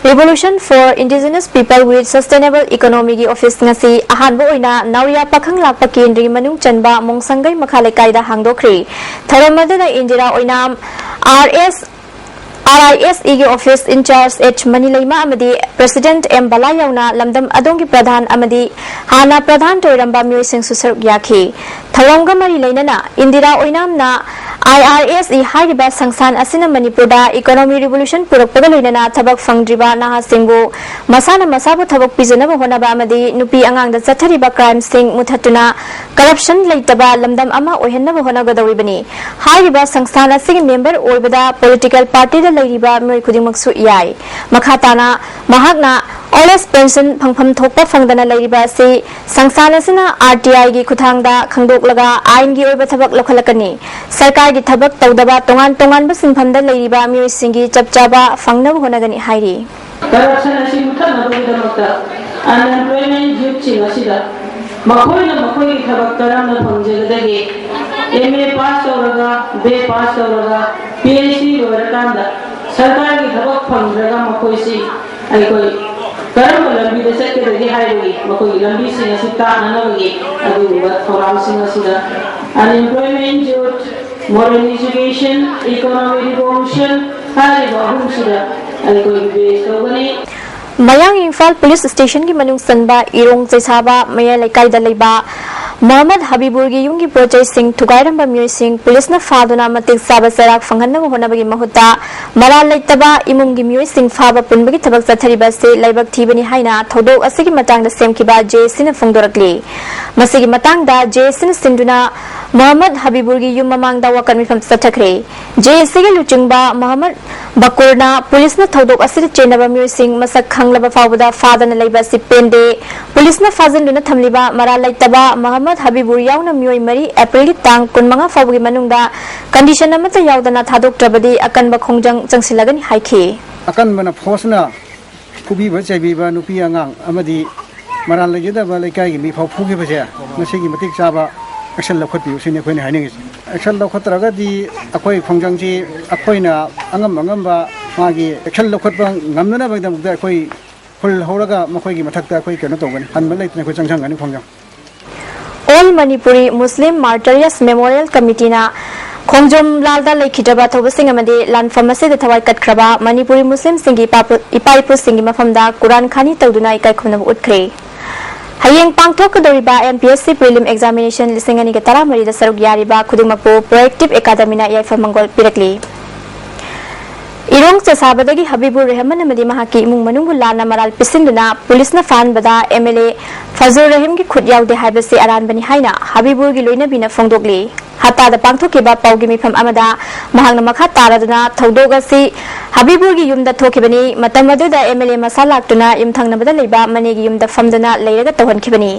Revolution for Indigenous People with Sustainable Economyꯒꯤ office ꯉꯁꯤ ꯑꯍꯥꯟꯕ ꯑꯣꯏꯅ ꯅꯥꯎꯔꯤꯌꯥ ꯄꯥꯈꯪ ꯂꯥꯛꯄ ꯀꯦꯟꯗ꯭ꯔꯒꯤ ꯃꯅꯨꯡ ꯆꯟꯕ ꯃꯣꯡꯁꯪꯒꯩ ꯃꯈꯥ ꯂꯩꯀꯥꯏꯗ ꯍꯥꯡꯗꯣꯛꯈ꯭ꯔꯦ꯫ ꯊꯧꯔꯝ ꯑꯗꯨꯗ ꯏꯟꯗꯤꯔꯥ ꯑꯣꯏꯅꯥꯝ, RS, RISEꯒꯤ office incharge H ꯃꯅꯤꯂꯩꯃ ꯑꯃꯗꯤ president M ꯕꯂꯥ ꯌꯥꯎꯅ ꯂꯝꯗꯝ ꯑꯗꯣꯝꯒꯤ ꯄ꯭ꯔꯙꯥꯟ ꯑꯃꯗꯤ ꯍꯥꯟꯅ ꯄ꯭ꯔꯙꯥꯟ ꯑꯣꯏꯔꯝꯕ ꯃꯤꯑꯣꯏꯁꯤꯡꯁꯨ ꯁꯔꯨꯛ ꯌꯥꯈꯤ꯫ ꯊꯧꯔꯝꯒ ꯃꯔꯤ ꯂꯩꯅꯅ ꯏꯟꯗꯤꯔꯥ ꯑꯣꯏꯅꯥꯝꯅ IRSE ꯍꯥꯏꯔꯤꯕ ꯁꯪꯁꯊꯥꯟ ꯑꯁꯤꯅ ꯃꯅꯤꯄꯨꯔꯗ economy revolution ꯄꯨꯔꯛꯄꯒ ꯂꯣꯏꯅꯅ ꯊꯕꯛ ꯐꯪꯗ꯭ꯔꯤꯕ ꯅꯍꯥꯁꯤꯡꯕꯨ ꯃꯁꯥꯅ ꯃꯁꯥꯕꯨ ꯊꯕꯛ ꯄꯤꯖꯅꯕ ꯍꯣꯠꯅꯕ ꯑꯃꯗꯤ ꯅꯨꯄꯤ ꯑꯉꯥꯡꯗ ꯆꯠꯊꯔꯤꯕ crimeꯁꯤꯡ ꯃꯨꯊꯠꯇꯨꯅ corruption ꯂꯩꯇꯕ ꯂꯝꯗꯝ ꯑꯃ ꯑꯣꯏꯍꯟꯅꯕ ꯍꯣꯠꯅꯒꯗꯧꯔꯤꯕꯅꯤ꯫ ꯍꯥꯏꯔꯤꯕ ꯁꯪꯁꯊꯥꯟ ꯑꯁꯤꯒꯤ member ꯑꯣꯏꯕꯗ political partyꯗ ꯂꯩꯔꯤꯕ ꯃꯤꯑꯣꯏ ꯈꯨꯗꯤꯡꯃꯛꯁꯨ ꯌꯥꯏ꯫ ꯃꯈꯥ ꯇꯥꯅ ꯃꯍꯥꯛꯅ old age pension ꯐꯪꯐꯝ ꯊꯣꯛꯄ ꯐꯪꯗꯅ ꯂꯩꯔꯤꯕ ꯑꯁꯤ ꯁꯪꯁꯊꯥꯟ ꯑꯁꯤꯅ RTIꯒꯤ ꯈꯨꯠꯊꯥꯡꯗ ꯈꯪꯗꯣꯛꯂꯒ ꯑꯥꯏꯟꯒꯤ ꯑꯣꯏꯕ ꯊꯕꯛ ꯂꯧꯈꯠꯂꯛꯀꯅꯤ꯫ ꯁꯔꯀꯥꯔꯒꯤ ꯊꯕꯛ ꯇꯧꯗꯕ ꯇꯣꯉꯥꯟ ꯇꯣꯉꯥꯟꯕ ꯁꯤꯟꯐꯝꯗ ꯂꯩꯔꯤꯕ ꯃꯤꯑꯣꯏꯁꯤꯡꯒꯤ ꯆꯞ ꯆꯥꯕ ꯐꯪꯅꯕ ꯍꯣꯠꯅꯒꯅꯤ ꯍꯥꯏꯔꯤ꯫ Corruption ꯑꯁꯤ ꯃꯨꯊꯠꯅꯕꯒꯤꯗꯃꯛꯇ unemployment youthꯁꯤꯡ ꯑꯁꯤꯗ ꯃꯈꯣꯏꯅ ꯃꯈꯣꯏꯒꯤ ꯊꯕꯛ ꯀꯔꯝꯅ ꯐꯪꯖꯒꯗꯒꯦ? MA pass ꯇꯧꯔꯒ, BA pass ꯇꯧꯔꯒ, PhD ꯂꯣꯏꯔꯀꯥꯟꯗ ꯁꯔꯀꯥꯔꯒꯤ ꯊꯕꯛ ꯐꯪꯗ꯭ꯔꯒ ꯃꯈꯣꯏꯁꯤ ꯑꯩꯈꯣꯏ ꯀꯔꯝꯕ ꯂꯝꯕꯤꯗ ꯆꯠꯀꯗꯒꯦ ꯍꯥꯏꯕꯒꯤ ꯃꯈꯣꯏꯒꯤ ꯂꯝꯕꯤꯁꯤꯡ ꯑꯁꯤ ꯇꯥꯛꯅꯅꯕꯒꯤ ꯑꯗꯨꯒꯨꯝꯕ ꯊꯧꯔꯥꯡꯁꯤꯡ ꯑꯁꯤꯗ unemployment youth, modern education, economic revolution ꯍꯥꯏꯔꯤꯕ ꯑꯍꯨꯝꯁꯤꯗ ꯑꯩꯈꯣꯏ base ꯇꯧꯒꯅꯤ꯫ ꯃꯌꯥꯡ ꯏꯝꯐꯥꯜ police stationꯒꯤ ꯃꯅꯨꯡ ꯆꯟꯕ ꯏꯔꯣꯡ ꯆꯩꯁꯥꯕ ꯃꯌꯥꯏ ꯂꯩꯀꯥꯏꯗ ꯂꯩꯕ ꯃꯣꯍꯝꯃꯗ ꯍꯕꯤꯕꯨꯔꯒꯤ ꯌꯨꯝꯒꯤ ꯄꯣꯠꯆꯩꯁꯤꯡ ꯊꯨꯒꯥꯏꯔꯝꯕ ꯃꯤꯑꯣꯏꯁꯤꯡ policeꯅ ꯐꯥꯗꯨꯅ ꯃꯇꯤꯛ ꯆꯥꯕ ꯆꯩꯔꯥꯛ ꯐꯪꯍꯟꯅꯕ ꯍꯣꯠꯅꯕꯒꯤ ꯃꯍꯨꯠꯇ ꯃꯔꯥꯜ ꯂꯩꯇꯕ ꯏꯃꯨꯡꯒꯤ ꯃꯤꯑꯣꯏꯁꯤꯡ ꯐꯥꯕ ꯄꯨꯟꯕꯒꯤ ꯊꯕꯛ ꯆꯠꯊꯔꯤꯕ ꯑꯁꯤ ꯂꯥꯏꯕꯛ ꯊꯤꯕꯅꯤ ꯍꯥꯏꯅ ꯊꯧꯗꯣꯛ ꯑꯁꯤꯒꯤ ꯃꯇꯥꯡꯗ ꯁꯦꯝꯈꯤꯕ JACꯅ ꯐꯣꯡꯗꯣꯔꯛꯂꯤ꯫ ꯃꯁꯤꯒꯤ ꯃꯇꯥꯡꯗ JACꯅ ꯁꯤꯟꯗꯨꯅ ꯃꯣꯍꯝꯃꯗ ꯍꯕꯤꯕꯨꯔꯒꯤ ꯌꯨꯝ ꯃꯃꯥꯡꯗ ꯋꯥꯀꯠ ꯃꯤꯐꯝ ꯆꯠꯊꯈ꯭ꯔꯦ꯫ JACꯒꯤ ꯂꯨꯆꯤꯡꯕ ꯃꯣꯍꯝꯃꯗ ꯕꯀꯨꯔꯅ policeꯅ ꯊꯧꯗꯣꯛ ꯑꯁꯤꯗ ꯆꯦꯟꯅꯕ ꯃꯤꯑꯣꯏꯁꯤꯡ ꯃꯁꯛ ꯈꯪꯂꯕ ꯐꯥꯎꯕꯗ ꯐꯥꯗꯅ ꯂꯩꯕ ꯑꯁꯤ ꯄꯦꯟꯗꯦ꯫ Policeꯅ ꯐꯥꯖꯤꯟꯗꯨꯅ ꯊꯝꯂꯤꯕ ꯃꯔꯥꯜ ꯂꯩꯇꯕ ꯃꯣꯍꯝꯃꯗ ꯍꯕꯤꯕꯨꯔ ꯌꯥꯎꯅ ꯃꯤꯑꯣꯏ ꯃꯔꯤ Aprilꯒꯤ ꯇꯥꯡ ꯀꯨꯟꯃꯉꯥ ꯐꯥꯎꯕꯒꯤ ꯃꯅꯨꯡꯗ condition ꯑꯃꯠꯇ ꯌꯥꯎꯗꯅ ꯊꯥꯗꯣꯛꯇ꯭ꯔꯕꯗꯤ ꯑꯀꯟꯕ ꯈꯣꯡꯖꯪ ꯆꯪꯁꯤꯜꯂꯒꯅꯤ ꯍꯥꯏꯈꯤ꯫ ꯑꯀꯟꯕꯅ forceꯅ ꯐꯨꯕꯤꯕ ꯆꯩꯕꯤꯕ ꯅꯨꯄꯤ ꯑꯉꯥꯡ ꯑꯃꯗꯤ ꯃꯔꯥꯜ ꯂꯩꯖꯗꯕ ꯂꯩꯀꯥꯏꯒꯤ ꯃꯤꯐꯥꯎ ꯐꯨꯈꯤꯕꯁꯦ ꯃꯁꯤꯒꯤ ꯃꯇꯤꯛ ꯆꯥꯕ action ꯂꯧꯈꯠꯄꯤꯌꯨ ꯁꯤꯅꯤ ꯑꯩꯈꯣꯏꯅ ꯍꯥꯏꯅꯤꯡꯉꯤꯁꯦ꯫ Action ꯂꯧꯈꯠꯇ꯭ꯔꯒꯗꯤ ꯑꯩꯈꯣꯏ ꯈꯣꯡꯖꯪꯁꯤ ꯑꯩꯈꯣꯏꯅ ꯑꯉꯝ ꯑꯉꯝꯕ ꯃꯥꯒꯤ action ꯂꯧꯈꯠꯄ ꯉꯝꯅꯅꯕꯒꯤꯗꯃꯛꯇ ꯑꯩꯈꯣꯏ ꯍꯨꯜ ꯍꯧꯔꯒ ꯃꯈꯣꯏꯒꯤ ꯃꯊꯛꯇ ꯑꯩꯈꯣꯏ ꯀꯩꯅꯣ ꯇꯧꯒꯅꯤ, ꯍꯟꯕ ꯂꯩꯇꯅ ꯑꯩꯈꯣꯏ ꯆꯪꯁꯤꯟꯒꯅꯤ ꯈꯣꯡꯖꯪ꯫ All Manipuri Muslim Martyrs Memorial Committeeꯅ ꯈꯣꯡꯖꯣꯝ ꯂꯥꯜꯗ ꯂꯩꯈꯤꯗ꯭ꯔꯕ ꯊꯧꯕꯁꯤꯡ ꯑꯃꯗꯤ ꯂꯥꯟꯐꯝ ꯑꯁꯤꯗ ꯊꯋꯥꯏ ꯀꯠꯈ꯭ꯔꯕ ꯃꯅꯤꯄꯨꯔꯤ ꯃꯨꯁꯂꯤꯝꯁꯤꯡꯒꯤ ꯏꯄꯥ-, ꯏꯄꯥ ꯏꯄꯨꯁꯤꯡꯒꯤ ꯃꯐꯝꯗ ꯀꯨꯔꯥꯟ ꯈꯥꯅꯤ ꯇꯧꯗꯨꯅ ꯏꯀꯥꯏ ꯈꯨꯝꯅꯕ ꯎꯠꯈ꯭ꯔꯦ꯫ ꯍꯌꯦꯡ ꯄꯥꯡꯊꯣꯛꯀꯗꯧꯔꯤꯕ M P S C Prelim Examination ꯂꯤꯁꯤꯡ ꯑꯅꯤꯒ ꯇꯔꯥꯃꯔꯤꯗ ꯁꯔꯨꯛ ꯌꯥꯔꯤꯕ ꯈꯨꯗꯤꯡꯃꯛꯄꯨ Proactive Academyꯅ ꯌꯥꯏꯐ ꯃꯪꯒꯣꯜ ꯄꯤꯔꯛꯂꯤ꯫ ꯏꯔꯣꯡ ꯆꯁꯥꯕꯗꯒꯤ ꯍꯕꯤꯕꯨꯔ ꯔꯦꯍꯃꯟ ꯑꯃꯗꯤ ꯃꯍꯥꯛꯀꯤ ꯏꯃꯨꯡ ꯃꯅꯨꯡꯕꯨ ꯂꯥꯟꯅ ꯃꯔꯥꯜ ꯄꯤꯁꯤꯟꯗꯨꯅ ꯄꯨꯂꯤꯁꯅ ꯐꯥꯍꯟꯕꯗ M L A ꯐꯖꯨꯔ ꯔꯍꯤꯝꯒꯤ ꯈꯨꯠ ꯌꯥꯎꯗꯦ ꯍꯥꯏꯕꯁꯤ ꯑꯔꯥꯟꯕꯅꯤ ꯍꯥꯏꯅ ꯍꯕꯤꯕꯨꯔꯒꯤ ꯂꯣꯏꯅꯕꯤꯅ ꯐꯣꯡꯗꯣꯛꯂꯤ꯫ ꯍꯞꯇꯥꯗ ꯄꯥꯡꯊꯣꯛꯈꯤꯕ ꯄꯥꯎꯒꯤ ꯃꯤꯐꯝ ꯑꯃꯗ ꯃꯍꯥꯛꯅ ꯃꯈꯥ ꯇꯥꯔꯗꯨꯅ ꯊꯧꯗꯣꯛ ꯑꯁꯤ ꯍꯕꯤꯕꯨꯔꯒꯤ ꯌꯨꯝꯗ ꯊꯣꯛꯈꯤꯕꯅꯤ꯫ ꯃꯇꯝ ꯑꯗꯨꯗ M L A ꯃꯁꯥ ꯂꯥꯛꯇꯨꯅ ꯌꯨꯝꯊꯪꯅꯕꯗ ꯂꯩꯕ ꯃꯅꯦꯒꯤ ꯌꯨꯝꯗ ꯐꯝꯗꯨꯅ ꯂꯩꯔꯒ ꯇꯧꯍꯟꯈꯤꯕꯅꯤ꯫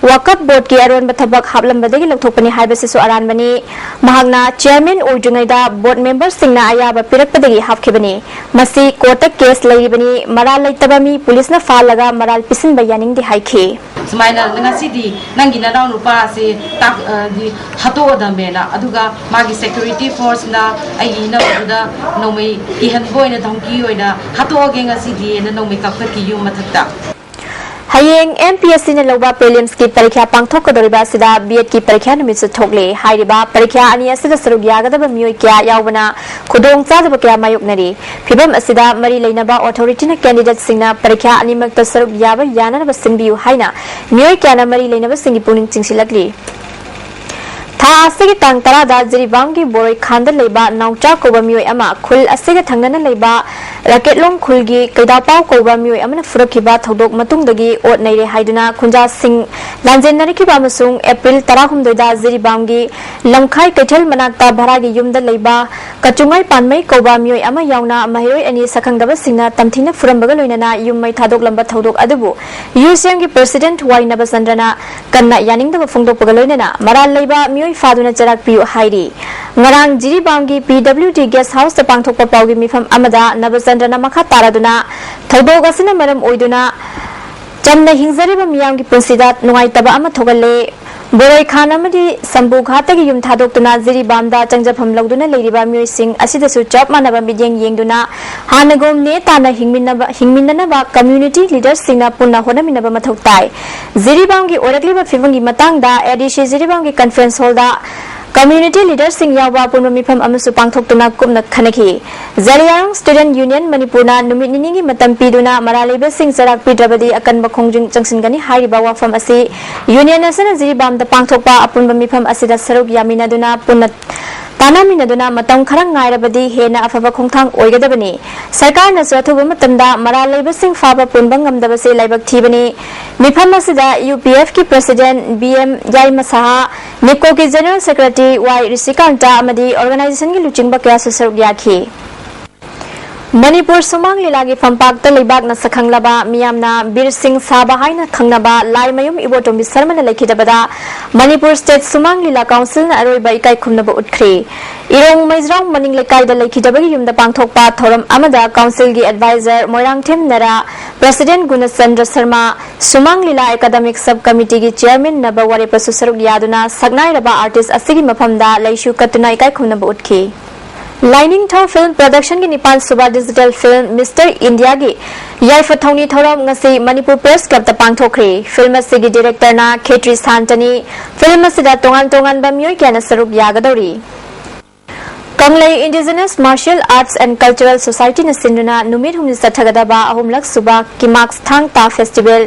ꯋꯥꯀꯞ ꯕꯣꯔꯗꯀꯤ ꯑꯔꯣꯟꯕ ꯊꯕꯛ ꯍꯥꯞꯂꯝꯕꯗꯒꯤ ꯂꯧꯊꯣꯛꯄꯅꯤ ꯍꯥꯏꯕꯁꯤꯁꯨ ꯑꯔꯥꯟꯕꯅꯤ꯫ ꯃꯍꯥꯛꯅ ꯆꯤꯌꯔꯃꯦꯟ ꯑꯣꯏꯗ꯭ꯔꯤꯉꯩꯗ ꯕꯣꯔꯗ ꯃꯦꯝꯕꯔꯁꯤꯡꯅ ꯑꯌꯥꯕ ꯄꯤꯔꯛꯄꯗꯒꯤ ꯍꯥꯞꯈꯤꯕꯅꯤ꯫ ꯃꯁꯤ ꯀꯣꯔꯠꯇ ꯀꯦꯁ ꯂꯩꯔꯤꯕꯅꯤ꯫ ꯃꯔꯥꯜ ꯂꯩꯇꯕ ꯃꯤ ꯄꯨꯂꯤꯁꯅ ꯐꯥꯍꯜꯂꯒ ꯃꯔꯥꯜ ꯄꯤꯁꯤꯟꯕ ꯌꯥꯅꯤꯡꯗꯦ ꯍꯥꯏꯈꯤ꯫ ꯁꯨꯃꯥꯏꯅ ꯉꯁꯤꯗꯤ ꯅꯪꯒꯤ ꯅꯅꯥꯎ ꯅꯨꯄꯥ ꯑꯁꯤ ꯇꯥꯛ-, ꯑ, ꯗꯤ ꯍꯥꯠꯇꯣꯛꯑꯗꯝꯃꯦꯅ, ꯑꯗꯨꯒ ꯃꯥꯒꯤ security forceꯅ ꯑꯩꯒꯤ ꯏꯅꯝꯃꯗꯨꯗ ꯅꯣꯡꯃꯩ ꯀꯤꯍꯟꯕ ꯑꯣꯏꯅ, ꯙꯝꯀꯤ ꯑꯣꯏꯅ ꯍꯥꯠꯇꯣꯛꯑꯒꯦ ꯉꯁꯤꯗꯤꯅ ꯅꯣꯡꯃꯩ ꯀꯥꯞꯊꯠꯈꯤ ꯌꯨꯝ ꯃꯊꯛꯇ꯫ ꯍꯌꯦꯡ M P S Cꯅ ꯂꯧꯕ Prelims ꯀꯤ ꯄꯔꯤꯈ꯭ꯌꯥ ꯄꯥꯡꯊꯣꯛꯀꯗꯧꯔꯤꯕ ꯑꯁꯤꯗ B.Ed ꯀꯤ ꯄꯔꯤꯈ꯭ꯌꯥ ꯅꯨꯃꯤꯠꯁꯨ ꯊꯣꯛꯂꯦ꯫ ꯍꯥꯏꯔꯤꯕ ꯄꯔꯤꯈ꯭ꯌꯥ ꯑꯅꯤ ꯑꯁꯤꯗ ꯁꯔꯨꯛ ꯌꯥꯒꯗꯕ ꯃꯤꯑꯣꯏ ꯀꯌꯥ ꯌꯥꯎꯕꯅ ꯈꯨꯗꯣꯡꯆꯥꯗꯕ ꯀꯌꯥ ꯃꯥꯌꯣꯛꯅꯔꯤ꯫ ꯐꯤꯚꯝ ꯑꯁꯤꯗ ꯃꯔꯤ ꯂꯩꯅꯕ authorityꯅ candidateꯁꯤꯡꯅ ꯄꯔꯤꯈ꯭ꯌꯥ ꯑꯅꯤꯃꯛꯇ ꯁꯔꯨꯛ ꯌꯥꯕ ꯌꯥꯅꯅꯕ ꯁꯤꯟꯕꯤꯌꯨ ꯍꯥꯏꯅ ꯃꯤꯑꯣꯏ ꯀꯌꯥꯅ ꯃꯔꯤ ꯂꯩꯅꯕꯁꯤꯡꯒꯤ ꯄꯨꯛꯅꯤꯡ ꯆꯤꯡꯁꯤꯜꯂꯛꯂꯤ꯫ ꯊꯥ ꯑꯁꯤꯒꯤ ꯇꯥꯡ ꯇꯔꯥꯗ ꯖꯤꯔꯤꯕꯥꯝꯒꯤ ꯕꯣꯔꯣꯏꯈꯥꯟꯗ ꯂꯩꯕ ꯅꯥꯎꯆꯥ ꯀꯧꯕ ꯃꯤꯑꯣꯏ ꯑꯃ ꯈꯨꯜ ꯑꯁꯤꯒ ꯊꯪꯅꯅ ꯂꯩꯕ ꯔꯥꯀꯦꯠꯂꯣꯡ ꯈꯨꯜꯒꯤ ꯀꯩꯗꯥꯄꯥꯎ ꯀꯧꯕ ꯃꯤꯑꯣꯏ ꯑꯃꯅ ꯐꯨꯔꯛꯈꯤꯕ ꯊꯧꯗꯣꯛ ꯃꯇꯨꯡꯗꯒꯤ ꯑꯣꯠ ꯅꯩꯔꯦ ꯍꯥꯏꯗꯨꯅ ꯈꯨꯟꯖꯥꯁꯤꯡ ꯂꯥꯟꯖꯦꯟꯅꯔꯛꯈꯤꯕ ꯑꯃꯁꯨꯡ ꯑꯦꯄ꯭ꯔꯤꯜ ꯇꯔꯥꯍꯨꯝꯗꯣꯏꯗ ꯖꯤꯔꯤꯕꯥꯝꯒꯤ ꯂꯝꯈꯥꯏ ꯀꯩꯊꯦꯜ ꯃꯅꯥꯛꯇ ꯚꯔꯥꯒꯤ ꯌꯨꯝꯗ ꯂꯩꯕ ꯀꯆꯨꯡꯉꯥꯏ ꯄꯥꯟꯃꯩ ꯀꯧꯕ ꯃꯤꯑꯣꯏ ꯑꯃ ꯌꯥꯎꯅ ꯃꯍꯩꯔꯣꯏ ꯑꯅꯤ ꯁꯛꯈꯪꯗꯕꯁꯤꯡꯅ ꯇꯝꯊꯤꯅ ꯐꯨꯔꯝꯕꯒ ꯂꯣꯏꯅꯅ ꯌꯨꯝ ꯃꯩ ꯊꯥꯗꯣꯛꯂꯝꯕ ꯊꯧꯗꯣꯛ ꯑꯗꯨꯕꯨ UCMꯒꯤ president ꯋꯥꯏ ꯅꯕꯆꯟꯗ꯭ꯔꯅ ꯀꯟꯅ ꯌꯥꯅꯤꯡꯗꯕ ꯐꯣꯡꯗꯣꯛꯄꯒ ꯂꯣꯏꯅꯅ ꯃꯔꯥꯜ ꯂꯩꯕ ꯃꯤꯑꯣꯏ ꯐꯥꯗꯨꯅ ꯆꯩꯔꯥꯛ ꯄꯤꯌꯨ ꯍꯥꯏꯔꯤ꯫ ꯉꯔꯥꯡ ꯖꯤꯔꯤꯕꯥꯝꯒꯤ PWD guest houseꯇ ꯄꯥꯡꯊꯣꯛꯄ ꯄꯥꯎꯒꯤ ꯃꯤꯐꯝ ꯑꯃꯗ ꯅꯕꯆꯟꯗ꯭ꯔꯅ ꯃꯈꯥ ꯇꯥꯔꯗꯨꯅ ꯊꯧꯗꯣꯛ ꯑꯁꯤꯅ ꯃꯔꯝ ꯑꯣꯏꯗꯨꯅ ꯆꯝꯅ ꯍꯤꯡꯖꯔꯤꯕ ꯃꯤꯌꯥꯝꯒꯤ ꯄꯨꯟꯁꯤꯗ ꯅꯨꯡꯉꯥꯏꯇꯕ ꯑꯃ ꯊꯣꯛꯍꯜꯂꯦ꯫ ꯕꯣꯔꯣꯏꯈꯥꯟ ꯑꯃꯗꯤ ꯁꯝꯕꯨ ꯘꯥꯠꯇꯒꯤ ꯌꯨꯝ ꯊꯥꯗꯣꯛꯇꯨꯅ ꯖꯤꯔꯤꯕꯥꯝꯗ ꯆꯪꯖꯐꯝ ꯂꯧꯗꯨꯅ ꯂꯩꯔꯤꯕ ꯃꯤꯑꯣꯏꯁꯤꯡ ꯑꯁꯤꯗꯁꯨ ꯆꯞ ꯃꯥꯟꯅꯕ ꯃꯤꯠꯌꯦꯡ ꯌꯦꯡꯗꯨꯅ ꯍꯥꯟꯅꯒꯨꯝ ꯅꯦ ꯇꯥꯅ ꯍꯤꯡꯃꯤꯟꯅꯕ, ꯍꯤꯡꯃꯤꯟꯅꯅꯕ community leaderꯁꯤꯡꯅ ꯄꯨꯟꯅ ꯍꯣꯠꯅꯃꯤꯟꯅꯕ ꯃꯊꯧ ꯇꯥꯏ꯫ ꯖꯤꯔꯤꯕꯥꯝꯒꯤ ꯑꯣꯏꯔꯛꯂꯤꯕ ꯐꯤꯕꯝꯒꯤ ꯃꯇꯥꯡꯗ ADC ꯖꯤꯔꯤꯕꯥꯝꯒꯤ conference hallꯗ Community leaderꯁꯤꯡ ꯌꯥꯎꯕ ꯑꯄꯨꯟꯕ ꯃꯤꯐꯝ ꯑꯃꯁꯨ ꯄꯥꯡꯊꯣꯛꯇꯨꯅ ꯀꯨꯞꯅ ꯈꯟꯅꯈꯤ꯫ ꯖꯦꯂꯤꯌꯥꯡ Student Union ꯃꯅꯤꯄꯨꯔꯅ ꯅꯨꯃꯤꯠ ꯅꯤꯅꯤꯒꯤ ꯃꯇꯝ ꯄꯤꯗꯨꯅ ꯃꯔꯥꯜ ꯂꯩꯕꯁꯤꯡ ꯆꯩꯔꯥꯛ ꯄꯤꯗ꯭ꯔꯕꯗꯤ ꯑꯀꯟꯕ ꯈꯣꯡꯖꯪ ꯆꯪꯁꯤꯟꯒꯅꯤ ꯍꯥꯏꯔꯤꯕ ꯋꯥꯐꯝ ꯑꯁꯤ ꯌꯨꯅꯤꯌꯟ ꯑꯁꯤꯅ ꯖꯤꯔꯤꯕꯥꯝꯗ ꯄꯥꯡꯊꯣꯛꯄ ꯑꯄꯨꯟꯕ ꯃꯤꯐꯝ ꯑꯁꯤꯗ ꯁꯔꯨꯛ ꯌꯥꯃꯤꯟꯅꯗꯨꯅ ꯄꯨꯟꯅ ꯇꯥꯟꯅꯃꯤꯟꯅꯗꯨꯅ ꯃꯇꯝ ꯈꯔ ꯉꯥꯏꯔꯕꯗꯤ ꯍꯦꯟꯅ ꯑꯐꯕ ꯈꯣꯡꯊꯥꯡ ꯑꯣꯏꯒꯗꯕꯅꯤ꯫ ꯁꯔꯀꯥꯔꯅꯁꯨ ꯑꯊꯨꯕ ꯃꯇꯝꯗ ꯃꯔꯥꯜ ꯂꯩꯕꯁꯤꯡ ꯐꯥꯕ ꯄꯨꯟꯕ ꯉꯝꯗꯕꯁꯤ ꯂꯥꯏꯕꯛ ꯊꯤꯕꯅꯤ꯫ ꯃꯤꯐꯝ ꯑꯁꯤꯗ ꯌꯨ ꯄꯤ ꯑꯦꯐꯀꯤ President ꯕꯤ ꯑꯦꯝ ꯌꯥꯏꯃꯁꯥꯍ, ꯅꯤꯞꯀꯣꯒꯤ General Secretary ꯋꯥꯏ ꯔꯤꯁꯤꯀꯥꯟꯇ ꯑꯃꯗꯤ organizationꯒꯤ ꯂꯨꯆꯤꯡꯕ ꯀꯌꯥꯁꯨ ꯁꯔꯨꯛ ꯌꯥꯈꯤ꯫ ꯃꯅꯤꯄꯨꯔ ꯁꯨꯃꯥꯡ ꯂꯤꯂꯥꯒꯤ ꯐꯝꯄꯥꯛꯇ ꯂꯩꯕꯥꯛꯅ ꯁꯛꯈꯪꯂꯕ ꯃꯤꯌꯥꯝꯅ ꯕꯤꯔ ꯁꯤꯡ ꯁꯥꯕ ꯍꯥꯏꯅ ꯈꯪꯅꯕ ꯂꯥꯏꯃꯌꯨꯝ ꯏꯕꯣꯇꯣꯝꯕꯤ ꯁꯔꯃꯅ ꯂꯩꯈꯤꯗꯕꯗ ꯃꯅꯤꯄꯨꯔ State ꯁꯨꯃꯥꯡ ꯂꯤꯂꯥ Councilꯅ ꯑꯔꯣꯏꯕ ꯏꯀꯥꯏ ꯈꯨꯝꯅꯕ ꯎꯠꯈ꯭ꯔꯦ꯫ ꯏꯔꯣꯡ ꯃꯩꯖ꯭ꯔꯥꯎ ꯃꯅꯤꯡ ꯂꯩꯀꯥꯏꯗ ꯂꯩꯈꯤꯗꯕꯒꯤ ꯌꯨꯝꯗ ꯄꯥꯡꯊꯣꯛꯄ ꯊꯧꯔꯝ ꯑꯃꯗ Councilꯒꯤ Advisor ꯃꯣꯏꯔꯥꯡꯊꯦꯝ ꯅꯔꯥ, President ꯒꯨꯅꯆꯟꯗ꯭ꯔ ꯁꯔꯃ, ꯁꯨꯃꯥꯡ ꯂꯤꯂꯥ Academic Sub Committeeꯒꯤ Chairman ꯅꯕ ꯋꯥꯔꯦꯞꯄꯁꯨ ꯁꯔꯨꯛ ꯌꯥꯗꯨꯅ ꯁꯛꯅꯥꯏꯔꯕ artist ꯑꯁꯤꯒꯤ ꯃꯐꯝꯗ ꯂꯩꯁꯨ ꯀꯠꯇꯨꯅ ꯏꯀꯥꯏ ꯈꯨꯝꯅꯕ ꯎꯠꯈꯤ꯫ ꯂꯥꯏꯅꯤꯡꯊꯧ Film Productionꯒꯤ ꯅꯤꯄꯥꯟ ꯁꯨꯕ digital film Mister Indiaꯒꯤ ꯌꯥꯏꯐ ꯊꯧꯅꯤ ꯊꯧꯔꯝ ꯉꯁꯤ ꯃꯅꯤꯄꯨꯔ Press Clubꯇ ꯄꯥꯡꯊꯣꯛꯈ꯭ꯔꯦ꯫ Film ꯑꯁꯤꯒꯤ directorꯅ ꯈꯦꯇ꯭ꯔꯤ ꯁꯥꯟꯇꯅꯤ꯫ Film ꯑꯁꯤꯗ ꯇꯣꯉꯥꯟ ꯇꯣꯉꯥꯟꯕ ꯃꯤꯑꯣꯏ ꯀꯌꯥꯅ ꯁꯔꯨꯛ ꯌꯥꯒꯗꯧꯔꯤ꯫ ꯀꯪꯂꯩ Indigenous Martial Arts and Cultural Societyꯅ ꯁꯤꯟꯗꯨꯅ ꯅꯨꯃꯤꯠ ꯍꯨꯝꯅꯤ ꯆꯠꯊꯒꯗꯕ ꯑꯍꯨꯝꯂꯛ ꯁꯨꯕ ꯀꯤꯃꯥꯛꯁ ꯊꯥꯡ ꯇꯥ Festival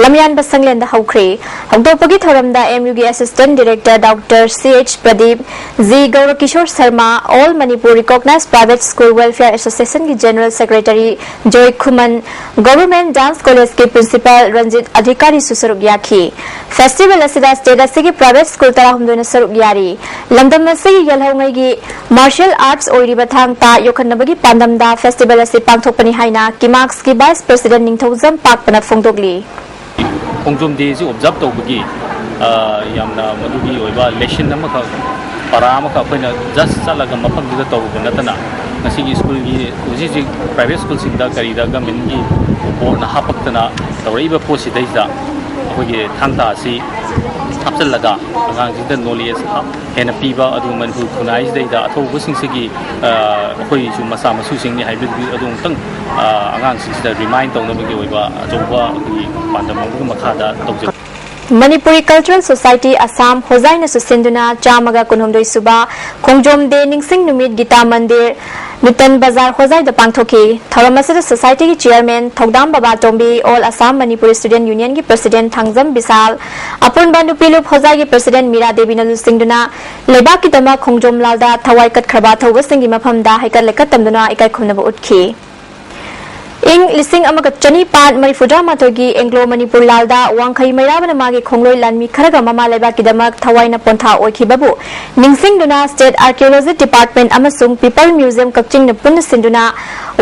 ꯂꯝꯌꯥꯟꯕ ꯁꯪꯂꯦꯟꯗ ꯍꯧꯈ꯭ꯔꯦ꯫ ꯍꯧꯗꯣꯛꯄꯒꯤ ꯊꯧꯔꯝꯗ ꯑꯦꯝ ꯌꯨꯒꯤ Assistant Director Doctor C H Pradip, G Gourkishor Sharma, All Manipur Recognized Private School Welfare Associationꯒꯤ General Secretary Joy Khuman, Government Dance Collegeꯀꯤ Principal ꯔꯟꯖꯤꯠ ꯑꯙꯤꯀꯥꯔꯤꯁꯨ ꯁꯔꯨꯛ ꯌꯥꯈꯤ꯫ Festival ꯑꯁꯤꯗ state ꯑꯁꯤꯒꯤ private school ꯇꯔꯥꯍꯨꯝꯗꯣꯏꯅ ꯁꯔꯨꯛ ꯌꯥꯔꯤ꯫ ꯂꯝꯗꯝ ꯑꯁꯤꯒꯤ ꯌꯦꯜꯍꯧꯉꯩꯒꯤ martial arts ꯑꯣꯏꯔꯤꯕ ꯊꯥꯡ ꯇꯥ ꯌꯣꯛꯈꯠꯅꯕꯒꯤ ꯄꯥꯟꯗꯝꯗ festival ꯑꯁꯤ ꯄꯥꯡꯊꯣꯛꯄꯅꯤ ꯍꯥꯏꯅ ꯀꯤꯃꯥꯛꯁꯀꯤ Vice President ꯅꯤꯡꯊꯧꯖꯝ ꯄꯥꯛꯄꯅ ꯐꯣꯡꯗꯣꯛꯂꯤ꯫ ꯈꯣꯡꯖꯣꯝ Dayꯁꯤ observe ꯇꯧꯕꯒꯤ, ꯑ, ꯌꯥꯝꯅ ꯃꯗꯨꯒꯤ ꯑꯣꯏꯕ lesson ꯑꯃꯈꯛ, ꯄꯔꯥ ꯑꯃꯈꯛ ꯑꯩꯈꯣꯏꯅ just ꯆꯠꯂꯒ ꯃꯐꯝꯗꯨꯗ ꯇꯧꯔꯨꯕ ꯅꯠꯇꯅ, ꯉꯁꯤꯒꯤ schoolꯒꯤ ꯍꯧꯖꯤꯛ ꯍꯧꯖꯤꯛ private schoolꯁꯤꯡꯗ ꯀꯔꯤꯗ governmentꯀꯤ boardꯅ ꯍꯥꯞꯄꯛꯇꯅ ꯇꯧꯔꯛꯏꯕ ꯄꯣꯠꯁꯤꯗꯩꯁꯤꯗ ꯑꯩꯈꯣꯏꯒꯤ ꯊꯥꯡ ꯇꯥ ꯑꯁꯤ ꯍꯥꯞꯆꯤꯜꯂꯒ ꯑꯉꯥꯡꯁꯤꯡꯗ knowledge ꯍꯦꯟꯅ ꯄꯤꯕ, ꯑꯗꯨꯒ ꯃꯅꯤꯄꯨꯔ ꯈꯨꯟꯅꯥꯏꯁꯤꯗꯩꯗ ꯑꯊꯧꯕꯁꯤꯡꯁꯤꯒꯤ, ꯑ, ꯑꯩꯈꯣꯏꯁꯨ ꯃꯆꯥ ꯃꯁꯨꯁꯤꯡꯅꯤ ꯍꯥꯏꯕꯗꯨ ꯑꯗꯨ ꯑꯃꯨꯛꯇꯪ, ꯑ, ꯑꯉꯥꯡꯁꯤꯡꯁꯤꯗ remind ꯇꯧꯅꯕꯒꯤ ꯑꯣꯏꯕ ꯑꯆꯧꯕ ꯑꯩꯈꯣꯏꯒꯤ ꯄꯥꯟꯗꯝ ꯑꯃꯒꯤ ꯃꯈꯥꯗ ꯇꯧꯖꯕ꯫ Manipuri Cultural Society Assam ꯍꯣꯖꯥꯏꯅꯁꯨ ꯁꯤꯟꯗꯨꯅ ꯆꯥꯝꯃꯒ ꯀꯨꯟꯍꯨꯝꯗꯣꯏ ꯁꯨꯕ ꯈꯣꯡꯖꯣꯝ ꯗꯦ ꯅꯤꯡꯁꯤꯡ ꯅꯨꯃꯤꯠ ꯒꯤꯇꯥ ꯃꯟꯗꯤꯔ, ꯅꯨꯇꯟ ꯕꯖꯥꯔ ꯍꯣꯖꯥꯏꯗ ꯄꯥꯡꯊꯣꯛꯈꯤ꯫ ꯊꯧꯔꯝ ꯑꯁꯤꯗ ꯁꯣꯁꯥꯏꯇꯤꯒꯤ chairman Thoudam Babatombi, All Assam Manipuri Student Unionꯒꯤ ꯄ꯭ꯔꯁꯤꯗꯦꯟ ꯊꯥꯡꯖꯝ ꯕꯤꯁꯥꯜ, ꯑꯄꯨꯟꯕ ꯅꯨꯄꯤ ꯂꯨꯞ ꯍꯣꯖꯥꯏꯒꯤ ꯄ꯭ꯔꯁꯤꯗꯦꯟ ꯃꯤꯔꯥ ꯗꯦꯕꯤꯅ ꯂꯨꯆꯤꯡꯗꯨꯅ ꯂꯩꯕꯥꯛꯀꯤꯗꯃꯛ ꯈꯣꯡꯖꯣꯝ ꯂꯥꯜꯗ ꯊꯋꯥꯏ ꯀꯠꯈ꯭ꯔꯕ ꯊꯧꯕꯁꯤꯡꯒꯤ ꯃꯐꯝꯗ ꯍꯩꯀꯠ ꯂꯩꯀꯠ ꯇꯝꯗꯨꯅ ꯏꯀꯥꯏ ꯈꯨꯝꯅꯕ ꯎꯠꯈꯤ꯫ ꯏꯪ ꯂꯤꯁꯤꯡ ꯑꯃꯒ ꯆꯅꯤꯄꯥꯟ ꯃꯔꯤꯐꯨꯇꯔꯥ ꯃꯥꯊꯣꯏꯒꯤ ꯑꯦꯡꯒ꯭ꯂꯣ ꯃꯅꯤꯄꯨꯔ ꯂꯥꯜꯗ ꯋꯥꯡꯈꯩ ꯃꯩꯔꯥꯕꯅ ꯃꯥꯒꯤ ꯈꯣꯡꯂꯣꯏ ꯂꯥꯟꯃꯤ ꯈꯔꯒ ꯃꯃꯥ ꯂꯩꯕꯥꯛꯀꯤꯗꯃꯛ ꯊꯋꯥꯏꯅ ꯄꯣꯟꯊꯥ ꯑꯣꯏꯈꯤꯕꯕꯨ ꯅꯤꯡꯁꯤꯡꯗꯨꯅ State Archaeology Department ꯑꯃꯁꯨꯡ People Museum ꯀꯛꯆꯤꯡꯅ ꯄꯨꯟꯅ ꯁꯤꯟꯗꯨꯅ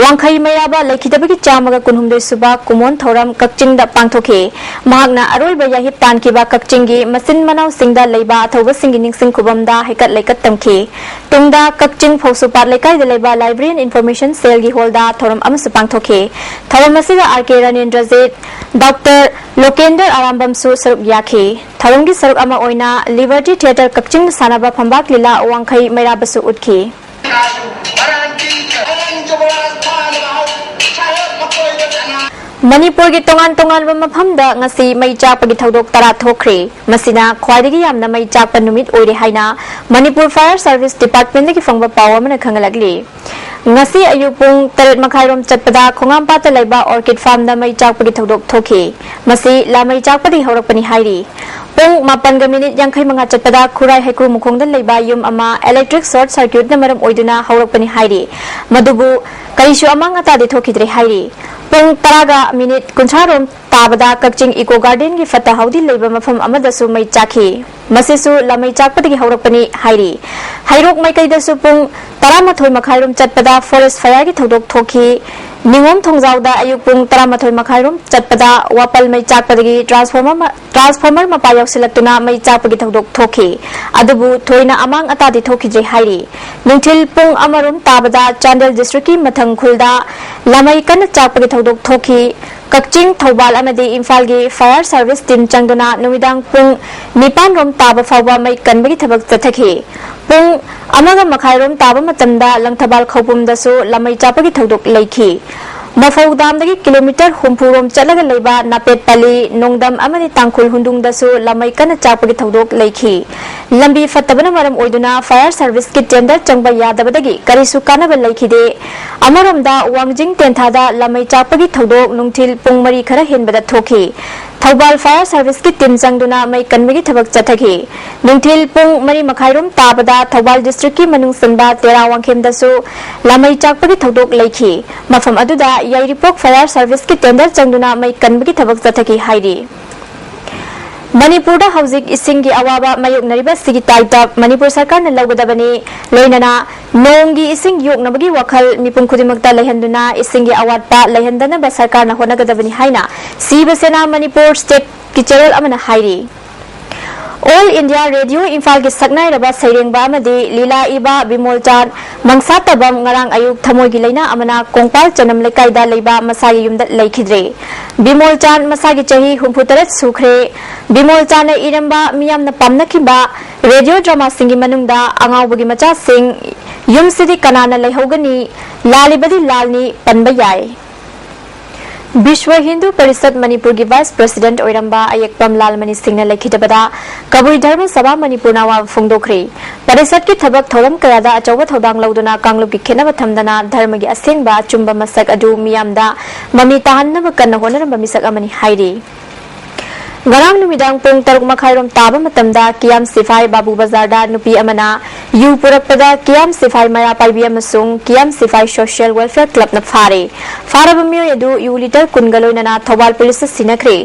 ꯋꯥꯡꯈꯩ ꯃꯩꯔꯥꯕ ꯂꯩꯈꯤꯗꯕꯒꯤ ꯆꯥꯝꯃꯒ ꯀꯨꯟꯍꯨꯝꯗꯣꯏ ꯁꯨꯕ ꯀꯨꯝꯑꯣꯟ ꯊꯧꯔꯝ ꯀꯛꯆꯤꯡꯗ ꯄꯥꯡꯊꯣꯛꯈꯤ꯫ ꯃꯍꯥꯛꯅ ꯑꯔꯣꯏꯕ ꯌꯥꯍꯤꯞ ꯇꯥꯟꯈꯤꯕ ꯀꯛꯆꯤꯡꯒꯤ ꯃꯆꯤꯟ ꯃꯅꯥꯎꯁꯤꯡꯗ ꯂꯩꯕ ꯑꯊꯧꯕꯁꯤꯡꯒꯤ ꯅꯤꯡꯁꯤꯡ ꯈꯨꯕꯝꯗ ꯍꯩꯀꯠ ꯂꯩꯀꯠ ꯇꯝꯈꯤ꯫ ꯇꯨꯡꯗ ꯀꯛꯆꯤꯡ ꯐꯧꯁꯨꯄꯥꯠ ꯂꯩꯀꯥꯏꯗ ꯂꯩꯕ Library and Information Cellꯒꯤ ꯍꯣꯜꯗ ꯊꯧꯔꯝ ꯑꯃꯁꯨ ꯄꯥꯡꯊꯣꯛꯈꯤ꯫ ꯊꯧꯔꯝ ꯑꯁꯤꯗ R K ꯔꯥꯅꯦꯟꯗ꯭ꯔꯖꯤꯠ, Doctor ꯂꯣꯀꯦꯟꯗ꯭ꯔ ꯑꯔꯥꯝꯕꯝꯁꯨ ꯁꯔꯨꯛ ꯌꯥꯈꯤ꯫ ꯊꯧꯔꯝꯒꯤ ꯁꯔꯨꯛ ꯑꯃ ꯑꯣꯏꯅ Liberty Theatre ꯀꯛꯆꯤꯡꯗ ꯁꯥꯟꯅꯕ ꯐꯝꯕꯥꯛ ꯂꯤꯂꯥ ꯋꯥꯡꯈꯩ ꯃꯩꯔꯥꯕꯁꯨ ꯎꯠꯈꯤ꯫ ꯃꯅꯤꯄꯨꯔꯒꯤ ꯇꯣꯉꯥꯟ ꯇꯣꯉꯥꯟꯕ ꯃꯐꯝꯗ ꯉꯁꯤ ꯃꯩ ꯆꯥꯛꯄꯒꯤ ꯊꯧꯗꯣꯛ ꯇꯔꯥ ꯊꯣꯛꯈ꯭ꯔꯦ꯫ ꯃꯁꯤꯅ ꯈ꯭ꯋꯥꯏꯗꯒꯤ ꯌꯥꯝꯅ ꯃꯩ ꯆꯥꯛꯄ ꯅꯨꯃꯤꯠ ꯑꯣꯏꯔꯦ ꯍꯥꯏꯅ ꯃꯅꯤꯄꯨꯔ Fire Service Departmentꯗꯒꯤ ꯐꯪꯕ ꯄꯥꯎ ꯑꯃꯅ ꯈꯪꯍꯜꯂꯛꯂꯤ꯫ ꯉꯁꯤ ꯑꯌꯨꯛ ꯄꯨꯡ ꯇꯔꯦꯠ ꯃꯈꯥꯏꯔꯣꯝ ꯆꯠꯄꯗ ꯈꯣꯡꯉꯥꯝꯄꯥꯠꯇ ꯂꯩꯕ Orchid Farmꯗ ꯃꯩ ꯆꯥꯛꯄꯒꯤ ꯊꯧꯗꯣꯛ ꯊꯣꯛꯈꯤ꯫ ꯃꯁꯤ ꯂꯥꯃꯩ ꯆꯥꯛꯄꯗꯒꯤ ꯍꯧꯔꯛꯄꯅꯤ ꯍꯥꯏꯔꯤ꯫ ꯄꯨꯡ ꯃꯥꯄꯟꯒ ꯃꯤꯅꯤꯠ ꯌꯥꯡꯈꯩ ꯃꯉꯥ ꯆꯠꯄꯗ ꯈꯨꯔꯥꯏ ꯍꯩꯀ꯭ꯔꯨ ꯃꯈꯣꯡꯗ ꯂꯩꯕ ꯌꯨꯝ ꯑꯃ Electric Short Circuitꯅ ꯃꯔꯝ ꯑꯣꯏꯗꯨꯅ ꯍꯧꯔꯛꯄꯅꯤ ꯍꯥꯏꯔꯤ꯫ ꯃꯗꯨꯕꯨ ꯀꯔꯤꯁꯨ ꯑꯃꯥꯡ ꯑꯇꯥꯗꯤ ꯊꯣꯛꯈꯤꯗ꯭ꯔꯦ ꯍꯥꯏꯔꯤ꯫ ꯄꯨꯡ ꯇꯔꯥꯒ ꯃꯤꯅꯤꯠ ꯀꯨꯟꯊ꯭ꯔꯥꯔꯣꯝ ꯇꯥꯕꯗ ꯀꯛꯆꯤꯡ Eco Gardenꯒꯤ ꯐꯠꯇ ꯍꯥꯎꯗꯤ ꯂꯩꯕ ꯃꯐꯝ ꯑꯃꯗꯁꯨ ꯃꯩ ꯆꯥꯛꯈꯤ꯫ ꯃꯁꯤꯁꯨ ꯂꯥꯃꯩ ꯆꯥꯛꯄꯗꯒꯤ ꯍꯧꯔꯛꯄꯅꯤ ꯍꯥꯏꯔꯤ꯫ ꯍꯩꯔꯣꯛ ꯃꯥꯏꯀꯩꯗꯁꯨ ꯄꯨꯡ ꯇꯔꯥꯃꯥꯊꯣꯏ ꯃꯈꯥꯏꯔꯣꯝ ꯆꯠꯄꯗ Forest Fireꯒꯤ ꯊꯧꯗꯣꯛ ꯊꯣꯛꯈꯤ꯫ ꯅꯤꯉꯣꯝ ꯊꯣꯡꯖꯥꯎꯗ ꯑꯌꯨꯛ ꯄꯨꯡ ꯇꯔꯥꯃꯥꯊꯣꯏ ꯃꯈꯥꯏꯔꯣꯝ ꯆꯠꯄꯗ ꯋꯥꯄꯜ ꯃꯩ ꯆꯥꯛꯄꯗꯒꯤ transformer ꯃ-, transformer ꯃꯄꯥ ꯌꯥꯎꯁꯤꯜꯂꯛꯇꯨꯅ ꯃꯩ ꯆꯥꯛꯄꯒꯤ ꯊꯧꯗꯣꯛ ꯊꯣꯛꯈꯤ꯫ ꯑꯗꯨꯕꯨ ꯊꯣꯏꯅ ꯑꯃꯥꯡ ꯑꯇꯥꯗꯤ ꯊꯣꯛꯈꯤꯗ꯭ꯔꯦ ꯍꯥꯏꯔꯤ꯫ ꯅꯨꯡꯊꯤꯜ ꯄꯨꯡ ꯑꯃꯔꯣꯝ ꯇꯥꯕꯗ ꯆꯥꯟꯗꯦꯜ districtꯀꯤ ꯃꯊꯪ ꯈꯨꯜꯗ ꯂꯥꯃꯩ ꯀꯟꯅ ꯆꯥꯛꯄꯒꯤ ꯊꯧꯗꯣꯛ ꯊꯣꯛꯈꯤ꯫ ꯀꯛꯆꯤꯡ, ꯊꯧꯕꯥꯜ ꯑꯃꯗꯤ ꯏꯝꯐꯥꯜꯒꯤ Fire Service team ꯆꯪꯗꯨꯅ ꯅꯨꯃꯤꯗꯥꯡ ꯄꯨꯡ ꯅꯤꯄꯥꯟ ꯔꯣꯝ ꯇꯥꯕ ꯐꯥꯎꯕ ꯃꯩ ꯀꯟꯕꯒꯤ ꯊꯕꯛ ꯆꯠꯊꯈꯤ꯫ ꯄꯨꯡ ꯑꯃꯒ ꯃꯈꯥꯏꯔꯣꯝ ꯇꯥꯕ ꯃꯇꯝꯗ ꯂꯪꯊꯕꯥꯜ ꯈꯧꯄꯨꯝꯗꯁꯨ ꯂꯥꯃꯩ ꯆꯥꯛꯄꯒꯤ ꯊꯧꯗꯣꯛ ꯂꯩꯈꯤ꯫ ꯃꯐꯧ ꯗꯥꯝꯗꯒꯤ ꯀꯤꯂꯣꯃꯤꯇꯔ ꯍꯨꯝꯐꯨ ꯔꯣꯝ ꯆꯠꯂꯒ ꯂꯩꯕ ꯅꯥꯄꯦꯠꯄꯜꯂꯤ, ꯅꯣꯡꯗꯝ ꯑꯃꯗꯤ ꯇꯥꯡꯈꯨꯜ ꯍꯨꯟꯗꯨꯡꯗꯁꯨ ꯂꯃꯩ ꯀꯟꯅ ꯆꯥꯛꯄꯒꯤ ꯊꯧꯗꯣꯛ ꯂꯩꯈꯤ꯫ ꯂꯝꯕꯤ ꯐꯠꯇꯕꯅ ꯃꯔꯝ ꯑꯣꯏꯗꯨꯅ fire service ꯀꯤ tender ꯆꯪꯕ ꯌꯥꯗꯕꯗꯒꯤ ꯀꯔꯤꯁꯨ ꯀꯥꯟꯅꯕ ꯂꯩꯈꯤꯗꯦ꯫ ꯑꯃꯔꯣꯝꯗ, ꯋꯥꯡꯖꯤꯡ ꯇꯦꯟꯊꯥꯗ ꯂꯃꯩ ꯆꯥꯛꯄꯒꯤ ꯊꯧꯗꯣꯛ ꯅꯨꯡꯊꯤꯜ ꯄꯨꯡ ꯃꯔꯤ ꯈꯔ ꯍꯦꯟꯕꯗ ꯊꯣꯛꯈꯤ꯫ ꯊꯧꯕꯥꯜ fire service ꯀꯤ team ꯆꯪꯗꯨꯅ ꯃꯩ ꯀꯟꯕꯒꯤ ꯊꯕꯛ ꯆꯠꯊꯈꯤ꯫ ꯅꯨꯡꯊꯤꯜ ꯄꯨꯡ ꯃꯔꯤ ꯃꯈꯥꯏꯔꯣꯝ ꯇꯥꯕꯗ ꯊꯧꯕꯥꯜ district ꯀꯤ ꯃꯅꯨꯡ ꯆꯟꯕ ꯇꯦꯔꯥ ꯋꯥꯡꯈꯦꯝꯗꯁꯨ ꯂꯃꯩ ꯆꯥꯛꯄꯒꯤ ꯊꯧꯗꯣꯛ ꯂꯩꯈꯤ꯫ ꯃꯐꯝ ꯑꯗꯨꯗ ꯌꯥꯏꯔꯤꯄꯣꯛ fire service ꯀꯤ tender ꯆꯪꯗꯨꯅ ꯃꯩ ꯀꯟꯕꯒꯤ ꯊꯕꯛ ꯆꯠꯊꯈꯤ ꯍꯥꯏꯔꯤ꯫ ꯃꯅꯤꯄꯨꯔꯗ ꯍꯧꯖꯤꯛ ꯏꯁꯤꯡꯒꯤ ꯑꯋꯥꯕ ꯃꯥꯌꯣꯛꯅꯔꯤꯕ ꯑꯁꯤꯒꯤ ꯇꯥꯏꯇꯞ ꯃꯅꯤꯄꯨꯔ ꯁꯔꯀꯥꯔꯅ ꯂꯧꯒꯗꯕꯅꯤ꯫ ꯂꯣꯏꯅꯅ ꯅꯣꯡꯒꯤ ꯏꯁꯤꯡ ꯌꯣꯛꯅꯕꯒꯤ ꯋꯥꯈꯜ ꯃꯤꯄꯨꯝ ꯈꯨꯗꯤꯡꯃꯛꯇ ꯂꯩꯍꯟꯗꯨꯅ ꯏꯁꯤꯡꯒꯤ ꯑꯋꯥꯠꯄ ꯂꯩꯍꯟꯗꯅꯕ ꯁꯔꯀꯥꯔꯅ ꯍꯣꯠꯅꯒꯗꯕꯅꯤ ꯍꯥꯏꯅ ꯁꯤꯕ ꯁꯦꯅꯥ ꯃꯅꯤꯄꯨꯔ state ꯀꯤ ꯆꯦꯔꯣꯜ ꯑꯃꯅ ꯍꯥꯏꯔꯤ꯫ All India Radio ꯏꯝꯐꯥꯜꯒꯤ ꯁꯛꯅꯥꯏꯔꯕ ꯁꯩꯔꯦꯡꯕ ꯑꯃꯗꯤ ꯂꯤꯂꯥ ꯏꯕ ꯕꯤꯃꯣꯜ ꯆꯥꯟ ꯃꯪꯁꯥ ꯇꯕꯝ ꯉꯔꯥꯡ ꯑꯌꯨꯛ ꯊꯃꯣꯏꯒꯤ ꯂꯥꯏꯅꯥ ꯑꯃꯅ ꯀꯣꯡꯄꯥꯜ ꯆꯅꯝ ꯂꯩꯀꯥꯏꯗ ꯂꯩꯕ ꯃꯁꯥꯒꯤ ꯌꯨꯝꯗ ꯂꯩꯈꯤꯗ꯭ꯔꯦ꯫ ꯕꯤꯃꯣꯜ ꯆꯥꯟ ꯃꯁꯥꯒꯤ ꯆꯍꯤ ꯍꯨꯝꯐꯨ ꯇꯔꯦꯠ ꯁꯨꯈ꯭ꯔꯦ꯫ ꯕꯤꯃꯣꯜ ꯆꯥꯟꯅ ꯏꯔꯝꯕ ꯃꯤꯌꯥꯝꯅ ꯄꯥꯝꯅꯈꯤꯕ radio drama ꯁꯤꯡꯒꯤ ꯃꯅꯨꯡꯗ ꯑꯉꯥꯎꯕꯒꯤ ꯃꯆꯥꯁꯤꯡ, ꯌꯨꯝꯁꯤꯗꯤ ꯀꯅꯥꯅ ꯂꯩꯍꯧꯒꯅꯤ, ꯂꯥꯜꯂꯤꯕꯗꯤ ꯂꯥꯜꯅꯤ ꯄꯟꯕ ꯌꯥꯏ꯫ ꯕꯤꯁ꯭ꯋ ꯍꯤꯟꯗꯨ ꯄꯔꯤꯁꯠ ꯃꯅꯤꯄꯨꯔꯒꯤ vice president ꯑꯣꯏꯔꯝꯕ ꯑꯌꯦꯛꯄꯝ ꯂꯥꯜꯃꯅꯤ ꯁꯤꯡꯅ ꯂꯩꯈꯤꯗꯕꯗ ꯀꯕꯨꯏ ꯙꯔꯃ ꯁꯚꯥ ꯃꯅꯤꯄꯨꯔꯅ ꯑꯋꯥꯕ ꯐꯣꯡꯗꯣꯛꯈ꯭ꯔꯤ꯫ ꯄꯔꯤꯁꯠꯀꯤ ꯊꯕꯛ ꯊꯧꯔꯝ ꯀꯌꯥꯗ ꯑꯆꯧꯕ ꯊꯧꯗꯥꯡ ꯂꯧꯗꯨꯅ ꯀꯥꯡꯂꯨꯞꯀꯤ ꯈꯦꯠꯅꯕ ꯊꯝꯗꯅ ꯙꯔꯃꯒꯤ ꯑꯁꯦꯡꯕ ꯑꯆꯨꯝꯕ ꯃꯁꯛ ꯑꯗꯨ ꯃꯤꯌꯥꯝꯗ ꯃꯃꯤ ꯇꯥꯍꯟꯅꯕ ꯀꯟꯅ ꯍꯣꯠꯅꯔꯝꯕ ꯃꯤꯁꯛ ꯑꯃꯅꯤ ꯍꯥꯏꯔꯤ꯫ ꯉꯔꯥꯡ ꯅꯨꯃꯤꯗꯥꯡ ꯄꯨꯡ ꯇꯔꯨꯛ ꯃꯈꯥꯏꯔꯣꯝ ꯇꯥꯕ ꯃꯇꯝꯗ ꯀꯤꯌꯥꯝ ꯁꯤꯐꯥꯏ ꯕꯥꯕꯨ ꯕꯖꯥꯔꯗ ꯅꯨꯄꯤ ꯑꯃꯅ ꯌꯨ ꯄꯨꯔꯛꯄꯗ ꯀꯤꯌꯥꯝ ꯁꯤꯐꯥꯏ ꯃꯩꯔꯥ ꯄꯥꯏꯕꯤ ꯑꯃꯁꯨꯡ ꯀꯤꯌꯥꯝ ꯁꯤꯐꯥꯏ social welfare clubꯅ ꯐꯥꯔꯦ꯫ ꯐꯥꯔꯕ ꯃꯤꯑꯣꯏ ꯑꯗꯨ ꯌꯨ litre ꯀꯨꯟꯒ ꯂꯣꯏꯅꯅ ꯊꯧꯕꯥꯜ policeꯇ ꯁꯤꯟꯅꯈ꯭ꯔꯦ꯫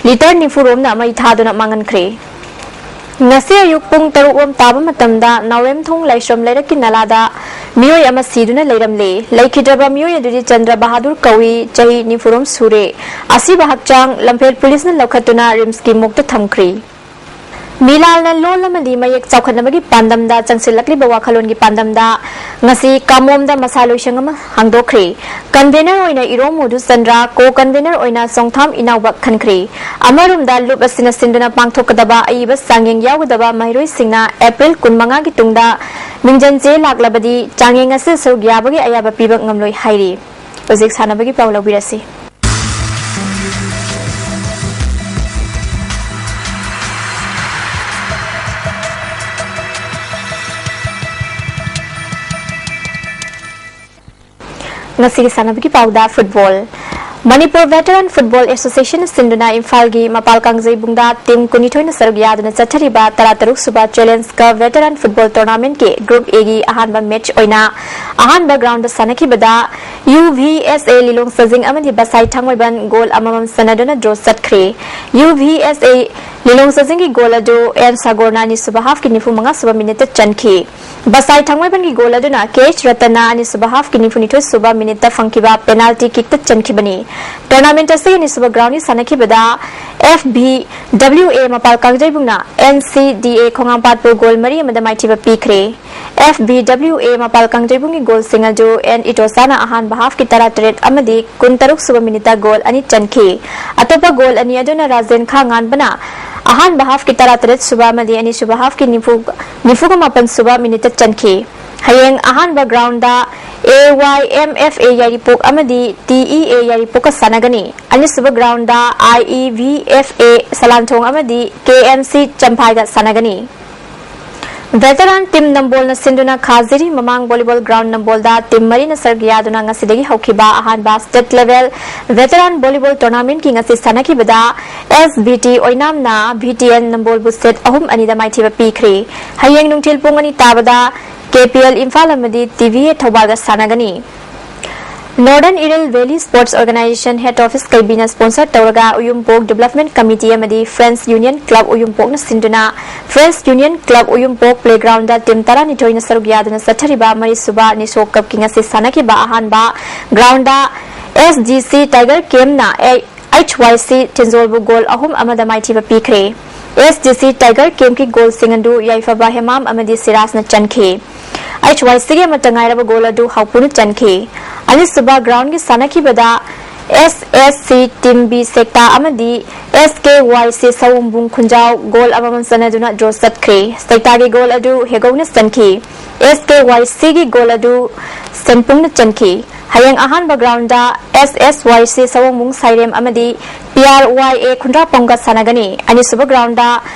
Litre ꯅꯤꯐꯨ ꯔꯣꯝꯅ ꯃꯩ ꯊꯥꯗꯨꯅ ꯃꯥꯡꯍꯟꯈ꯭ꯔꯦ꯫ ꯉꯁꯤ ꯑꯌꯨꯛ ꯄꯨꯡ ꯇꯔꯨꯛ ꯔꯣꯝ ꯇꯥꯕ ꯃꯇꯝꯗ ꯅꯥꯎꯔꯦꯝꯊꯣꯡ ꯂꯥꯏꯁ꯭ꯔꯝ ꯂꯩꯔꯛꯀꯤ ꯅꯂꯥꯗ ꯃꯤꯑꯣꯏ ꯑꯃ ꯁꯤꯗꯨꯅ ꯂꯩꯔꯝꯂꯦ꯫ ꯂꯩꯈꯤꯗ꯭ꯔꯕ ꯃꯤꯑꯣꯏ ꯑꯗꯨꯗꯤ ꯆꯟꯗ꯭ꯔ ꯕꯍꯥꯗꯨꯔ ꯀꯧꯏ, ꯆꯍꯤ ꯅꯤꯐꯨ ꯔꯣꯝ ꯁꯨꯔꯦ꯫ ꯑꯁꯤꯕ ꯍꯛꯆꯥꯡ ꯂꯝꯐꯦꯜ policeꯅ ꯂꯧꯈꯠꯇꯨꯅ RIMSꯀꯤ morgueꯇ ꯊꯝꯈ꯭ꯔꯦ꯫ ꯃꯤꯂꯥꯜꯅ ꯂꯣꯜ ꯑꯃꯗꯤ ꯃꯌꯦꯛ ꯆꯥꯎꯈꯠꯅꯕꯒꯤ ꯄꯥꯟꯗꯝꯗ ꯆꯪꯁꯤꯜꯂꯛꯂꯤꯕ ꯋꯥꯈꯜꯂꯣꯟꯒꯤ ꯄꯥꯟꯗꯝꯗ ꯉꯁꯤ ꯀꯥꯃꯣꯝꯗ ꯃꯁꯥ ꯂꯣꯏꯁꯪ ꯑꯃ ꯍꯥꯡꯗꯣꯛꯈ꯭ꯔꯦ꯫ Convener ꯑꯣꯏꯅ ꯏꯔꯣꯝ ꯃꯨꯗꯨ ꯆꯟꯗ꯭ꯔ, co-convener ꯑꯣꯏꯅ ꯆꯣꯡꯊꯥꯝ ꯏꯅꯥꯎꯕ ꯈꯟꯈ꯭ꯔꯦ꯫ ꯑꯃꯔꯣꯝꯗ ꯂꯨꯞ ꯑꯁꯤꯅ ꯁꯤꯟꯗꯨꯅ ꯄꯥꯡꯊꯣꯛꯀꯗꯕ ꯑꯏꯕ ꯆꯥꯡꯌꯦꯡ ꯌꯥꯎꯒꯗꯕ ꯃꯍꯩꯔꯣꯏꯁꯤꯡꯅ April ꯀꯨꯟꯃꯉꯥꯒꯤ ꯇꯨꯡꯗ ꯃꯤꯡꯖꯟ ꯆꯦ ꯂꯥꯛꯂꯕꯗꯤ ꯆꯥꯡꯌꯦꯡ ꯑꯁꯤꯗ ꯁꯔꯨꯛ ꯌꯥꯕꯒꯤ ꯑꯌꯥꯕ ꯄꯤꯕ ꯉꯝꯂꯣꯏ ꯍꯥꯏꯔꯤ꯫ ꯍꯧꯖꯤꯛ ꯁꯥꯟꯅꯕꯒꯤ ꯄꯥꯎ ꯂꯧꯕꯤꯔꯁꯤ꯫ ꯉꯁꯤꯒꯤ ꯁꯥꯟꯅꯕꯒꯤ ꯄꯥꯎꯗ ꯐꯨꯠꯕꯣꯜ꯫ ꯃꯅꯤꯄꯨꯔ ꯚꯦꯇꯔꯥꯟ ꯐꯨꯠꯕꯣꯜ ꯑꯦꯁꯣꯁꯤꯌꯦꯁꯟꯅ ꯁꯤꯟꯗꯨꯅ ꯏꯝꯐꯥꯜꯒꯤ ꯃꯄꯥꯜ ꯀꯥꯡꯖꯩꯕꯨꯡꯗ ꯇꯤꯝ ꯀꯨꯟꯅꯤꯊꯣꯏꯅ ꯁꯔꯨꯛ ꯌꯥꯗꯨꯅ ꯆꯠꯊꯔꯤꯕ ꯇꯔꯥꯇꯔꯨꯛ ꯁꯨꯕ ꯆꯦꯂꯦꯟꯖ ꯀꯞ ꯚꯦꯇꯔꯥꯟ ꯐꯨꯠꯕꯣꯜ ꯇꯣꯔꯅꯥꯃꯦꯟꯠꯀꯤ ꯒ꯭ꯔꯨꯞ ꯑꯦꯒꯤ ꯑꯍꯥꯟꯕ ꯃꯦꯠꯆ ꯑꯣꯏꯅ ꯑꯍꯥꯟꯕ ꯒ꯭ꯔꯥꯎꯟꯗ ꯁꯥꯟꯅꯈꯤꯕꯗ ꯌꯨ ꯚꯤ ꯑꯦꯁ ꯑꯦ ꯂꯤꯂꯣꯡ ꯁꯖꯤꯡ ꯑꯃꯗꯤ ꯕꯁꯥꯏ ꯊꯥꯡꯃꯩꯕꯟ ꯒꯣꯜ ꯑꯃꯃꯝ ꯆꯟꯅꯗꯨꯅ ꯗ꯭ꯔꯣ ꯆꯠꯈ꯭ꯔꯦ꯫ ꯌꯨ ꯚꯤ ꯑꯦꯁ ꯑꯦ ꯂꯤꯂꯣꯡ ꯁꯖꯤꯡꯒꯤ ꯒꯣꯜ ꯑꯗꯨ ꯑꯦꯟ ꯁꯥꯒꯣꯔꯅ ꯑꯅꯤꯁꯨꯕ ꯍꯥꯐꯀꯤ ꯅꯤꯐꯨ ꯃꯉꯥ ꯁꯨꯕ ꯃꯤꯅꯤꯠꯇ ꯆꯟꯈꯤ꯫ ꯕꯁꯥꯏ ꯊꯥꯡꯃꯩꯕꯟꯒꯤ ꯒꯣꯜ ꯑꯗꯨꯅ ꯀꯦ ꯑꯩꯆ ꯔꯇꯟꯅ ꯑꯅꯤꯁꯨꯕ ꯍꯥꯐꯀꯤ ꯅꯤꯐꯨꯅꯤꯊꯣꯏ ꯁꯨꯕ ꯃꯤꯅꯤꯠꯇ ꯐꯪꯈꯤꯕ ꯄꯦꯅꯥꯜꯇꯤ ꯀꯤꯛꯇ ꯆꯟꯈꯤꯕꯅꯤ꯫ ꯇꯣꯔꯅꯥꯃꯦꯟꯠ ꯑꯁꯤꯒꯤ ꯑꯅꯤꯁꯨꯕ ꯒ꯭ꯔꯥꯎꯟꯒꯤ ꯁꯥꯟꯅꯈꯤꯕꯗ ꯑꯦꯐ ꯚꯤ ꯗꯕ꯭ꯂꯤꯎ ꯑꯦ ꯃꯄꯥꯜ ꯀꯥꯡꯖꯩꯕꯨꯡꯅ ꯑꯦꯟ ꯁꯤ ꯗꯤ ꯑꯦ ꯈꯣꯡꯉꯥꯝꯄꯥꯠꯄꯨ ꯒꯣꯜ ꯃꯔꯤ ꯑꯃꯗ ꯃꯥꯏꯊꯤꯕ ꯄꯤꯈ꯭ꯔꯦ꯫ ꯑꯦꯐ ꯚꯤ ꯗꯕ꯭ꯂꯤꯎ ꯑꯦ ꯃꯄꯥꯜ ꯀꯥꯡꯖꯩꯕꯨꯡꯒꯤ ꯒꯣꯜꯁꯤꯡ ꯑꯗꯨ ꯑꯦꯟ ꯏꯇꯣꯁꯥꯅ ꯑꯍꯥꯟꯕ ꯍꯥꯐꯀꯤ ꯇꯔꯥꯇꯔꯦꯠ ꯑꯃꯗꯤ ꯀꯨꯟꯇꯔꯨꯛ ꯁꯨꯕ ꯃꯤꯅꯤꯠꯇ ꯒꯣꯜ ꯑꯅꯤ ꯆꯟꯈꯤ꯫ ꯑꯇꯣꯞꯄ ꯒꯣꯜ ꯑꯅꯤ ꯑꯗꯨꯅ ꯔꯥꯖꯦꯟ ꯈꯥ ꯉꯥꯟꯕꯅ ꯑꯍꯥꯟꯕ ꯍꯥꯐꯀꯤ ꯇꯔꯥꯇꯔꯦꯠ ꯁꯨꯕ ꯑꯃꯗꯤ ꯑꯅꯤꯁꯨꯕ ꯍꯥꯐꯀꯤ ꯅꯤꯐꯨ, ꯅꯤꯐꯨꯒ ꯃꯥꯄꯟ ꯁꯨꯕ ꯃꯤꯅꯤꯠꯇ ꯆꯟꯈꯤ꯫ ꯍꯌꯦꯡ ꯑꯍꯥꯟꯕ ground A Y M F A ꯌꯥꯏꯔꯤꯄꯣꯛ ꯑꯃꯗꯤ ꯇꯤ ꯏ ꯑꯦ ꯌꯥꯏꯔꯤꯄꯣꯛꯀ ꯁꯥꯟꯅꯒꯅꯤ꯫ ꯑꯅꯤꯁꯨꯕ ground I E V F A ꯁꯂꯥꯟꯊꯣꯡ ꯑꯃꯗꯤ ꯀꯦ ꯑꯦꯝ ꯁꯤ ꯆꯝꯐꯥꯏꯒ ꯁꯥꯟꯅꯒꯅꯤ꯫ ꯚꯦꯇꯔꯥꯟ ꯇꯤꯝ ꯅꯝꯕꯣꯜꯅ ꯁꯤꯟꯗꯨꯅ ꯈꯥꯖꯤꯔꯤ ꯃꯃꯥꯡ ꯚꯣꯂꯤꯕꯣꯜ ꯒ꯭ꯔꯥꯎꯟ ꯅꯝꯕꯣꯜꯗ ꯇꯤꯝ ꯃꯔꯤꯅ ꯁꯔꯨꯛ ꯌꯥꯗꯨꯅ ꯉꯁꯤꯗꯒꯤ ꯍꯧꯈꯤꯕ ꯑꯍꯥꯟꯕ ꯁ꯭ꯇꯦꯠ ꯂꯦꯚꯦꯜ ꯚꯦꯇꯔꯥꯟ ꯚꯣꯂꯤꯕꯣꯜ ꯇꯣꯔꯅꯥꯃꯦꯟꯠꯀꯤ ꯉꯁꯤ ꯁꯥꯟꯅꯈꯤꯕꯗ ꯑꯦꯁ ꯚꯤ ꯇꯤ ꯑꯣꯏꯅꯥꯝꯅ ꯚꯤ ꯇꯤ ꯑꯦꯟ ꯅꯝꯕꯣꯜꯕꯨ ꯁꯦꯠ ꯑꯍꯨꯝ ꯑꯅꯤꯗ ꯃꯥꯏꯊꯤꯕ ꯄꯤꯈ꯭ꯔꯦ꯫ ꯍꯌꯦꯡ ꯅꯨꯡꯊꯤꯜ ꯄꯨꯡ ꯑꯅꯤ ꯇꯥꯕꯗ ꯀꯦ ꯄꯤ ꯑꯦꯜ ꯏꯝꯐꯥꯜ ꯑꯃꯗꯤ ꯇꯤ ꯚꯤ ꯑꯦ ꯊꯧꯕꯥꯜꯒ ꯁꯥꯟꯅꯒꯅꯤ꯫ Northern Iril valley sports organization head office ꯀꯩꯕꯤꯅ ꯁ꯭ꯄꯣꯟꯁꯔ ꯇꯧꯔꯒ ꯎꯌꯨꯝꯄꯣꯛ ꯗꯤꯕ꯭ꯂꯞꯃꯦꯟꯠ ꯀꯃꯤꯇꯤ ꯑꯃꯗꯤ ꯐ꯭ꯔꯦꯟꯗꯁ ꯌꯨꯅꯤꯌꯟ ꯀ꯭ꯂꯕ ꯎꯌꯨꯝꯄꯣꯛꯅ ꯁꯤꯟꯗꯨꯅ friends union club Uyumpok playground team ꯇꯔꯥꯅꯤꯊꯣꯏꯅ ꯁꯔꯨꯛ ꯌꯥꯗꯨꯅ ꯆꯠꯊꯔꯤꯕ ꯃꯔꯤꯁꯨꯕ ꯅꯤꯁꯣ ꯀꯞꯀꯤ ꯉꯁꯤ ꯁꯥꯟꯅꯈꯤꯕ ꯑꯍꯥꯟꯕ ground S G C tiger ꯀꯦꯝꯅ ꯑꯩꯆ ꯋꯥꯏ ꯁꯤ ꯊꯤꯟꯖꯣꯜꯕꯨ ꯒꯣꯜ ꯑꯍꯨꯝ ꯑꯃꯗ ꯃꯥꯏꯊꯤꯕ ꯄꯤꯈ꯭ꯔꯦ꯫ ꯑꯦꯁ ꯖꯤ ꯁꯤ ꯇꯥꯏꯒꯔ ꯀꯦꯝꯒꯤ ꯒꯣꯜꯁꯤꯡ ꯑꯗꯨ ꯌꯥꯏꯐꯕ ꯍꯦꯃꯥꯝ ꯑꯃꯗꯤ ꯁꯤꯔꯥꯖꯅ ꯆꯟꯈꯤ꯫ ꯑꯩꯆ ꯋꯥꯏ ꯁꯤꯒꯤ ꯑꯃꯠꯇ ꯉꯥꯏꯔꯕ ꯒꯣꯜ ꯑꯗꯨ ꯍꯥꯎꯄꯨꯅ ꯆꯟꯈꯤ꯫ ꯑꯅꯤꯁꯨꯕ ꯒ꯭ꯔꯥꯎꯟꯒꯤ ꯁꯥꯟꯅꯈꯤꯕꯗ ꯑꯦꯁ ꯑꯦꯁ ꯁꯤ ꯇꯤꯝ ꯕꯤ ꯁꯦꯛꯇꯥ ꯑꯃꯗꯤ ꯑꯦꯁ ꯀꯦ ꯋꯥꯏ ꯁꯤ ꯁꯋꯣꯝꯕꯨꯡ ꯈꯨꯟꯖꯥꯎ ꯒꯣꯜ ꯑꯃꯃꯝ ꯆꯟꯅꯗꯨꯅ ꯗ꯭ꯔꯣ ꯆꯠꯈ꯭ꯔꯦ꯫ ꯁꯦꯛꯇꯥꯒꯤ ꯒꯣꯜ ꯑꯗꯨ ꯍꯦꯒꯧꯅ ꯆꯟꯈꯤ꯫ ꯑꯦꯁ ꯀꯦ ꯋꯥꯏ ꯁꯤꯒꯤ ꯒꯣꯜ ꯑꯗꯨ ꯁꯦꯟꯄꯨꯡꯅ ꯆꯟꯈꯤ꯫ ꯍꯌꯦꯡ ꯑꯍꯥꯟꯕ ꯒ꯭ꯔꯥꯎꯟꯗ ꯑꯦꯁ ꯑꯦꯁ ꯋꯥꯏ ꯁꯤ ꯁꯋꯣꯡꯕꯨꯡ ꯁꯥꯏꯔꯦꯝ ꯑꯃꯗꯤ ꯄꯤ ꯑꯥꯔ ꯋꯥꯏ ꯑꯦ ꯈꯨꯟꯗ꯭ꯔꯥꯄꯣꯡꯒ ꯁꯥꯟꯅꯒꯅꯤ꯫ ꯑꯅꯤꯁꯨꯕ ꯒ꯭ꯔꯥꯎꯟꯗ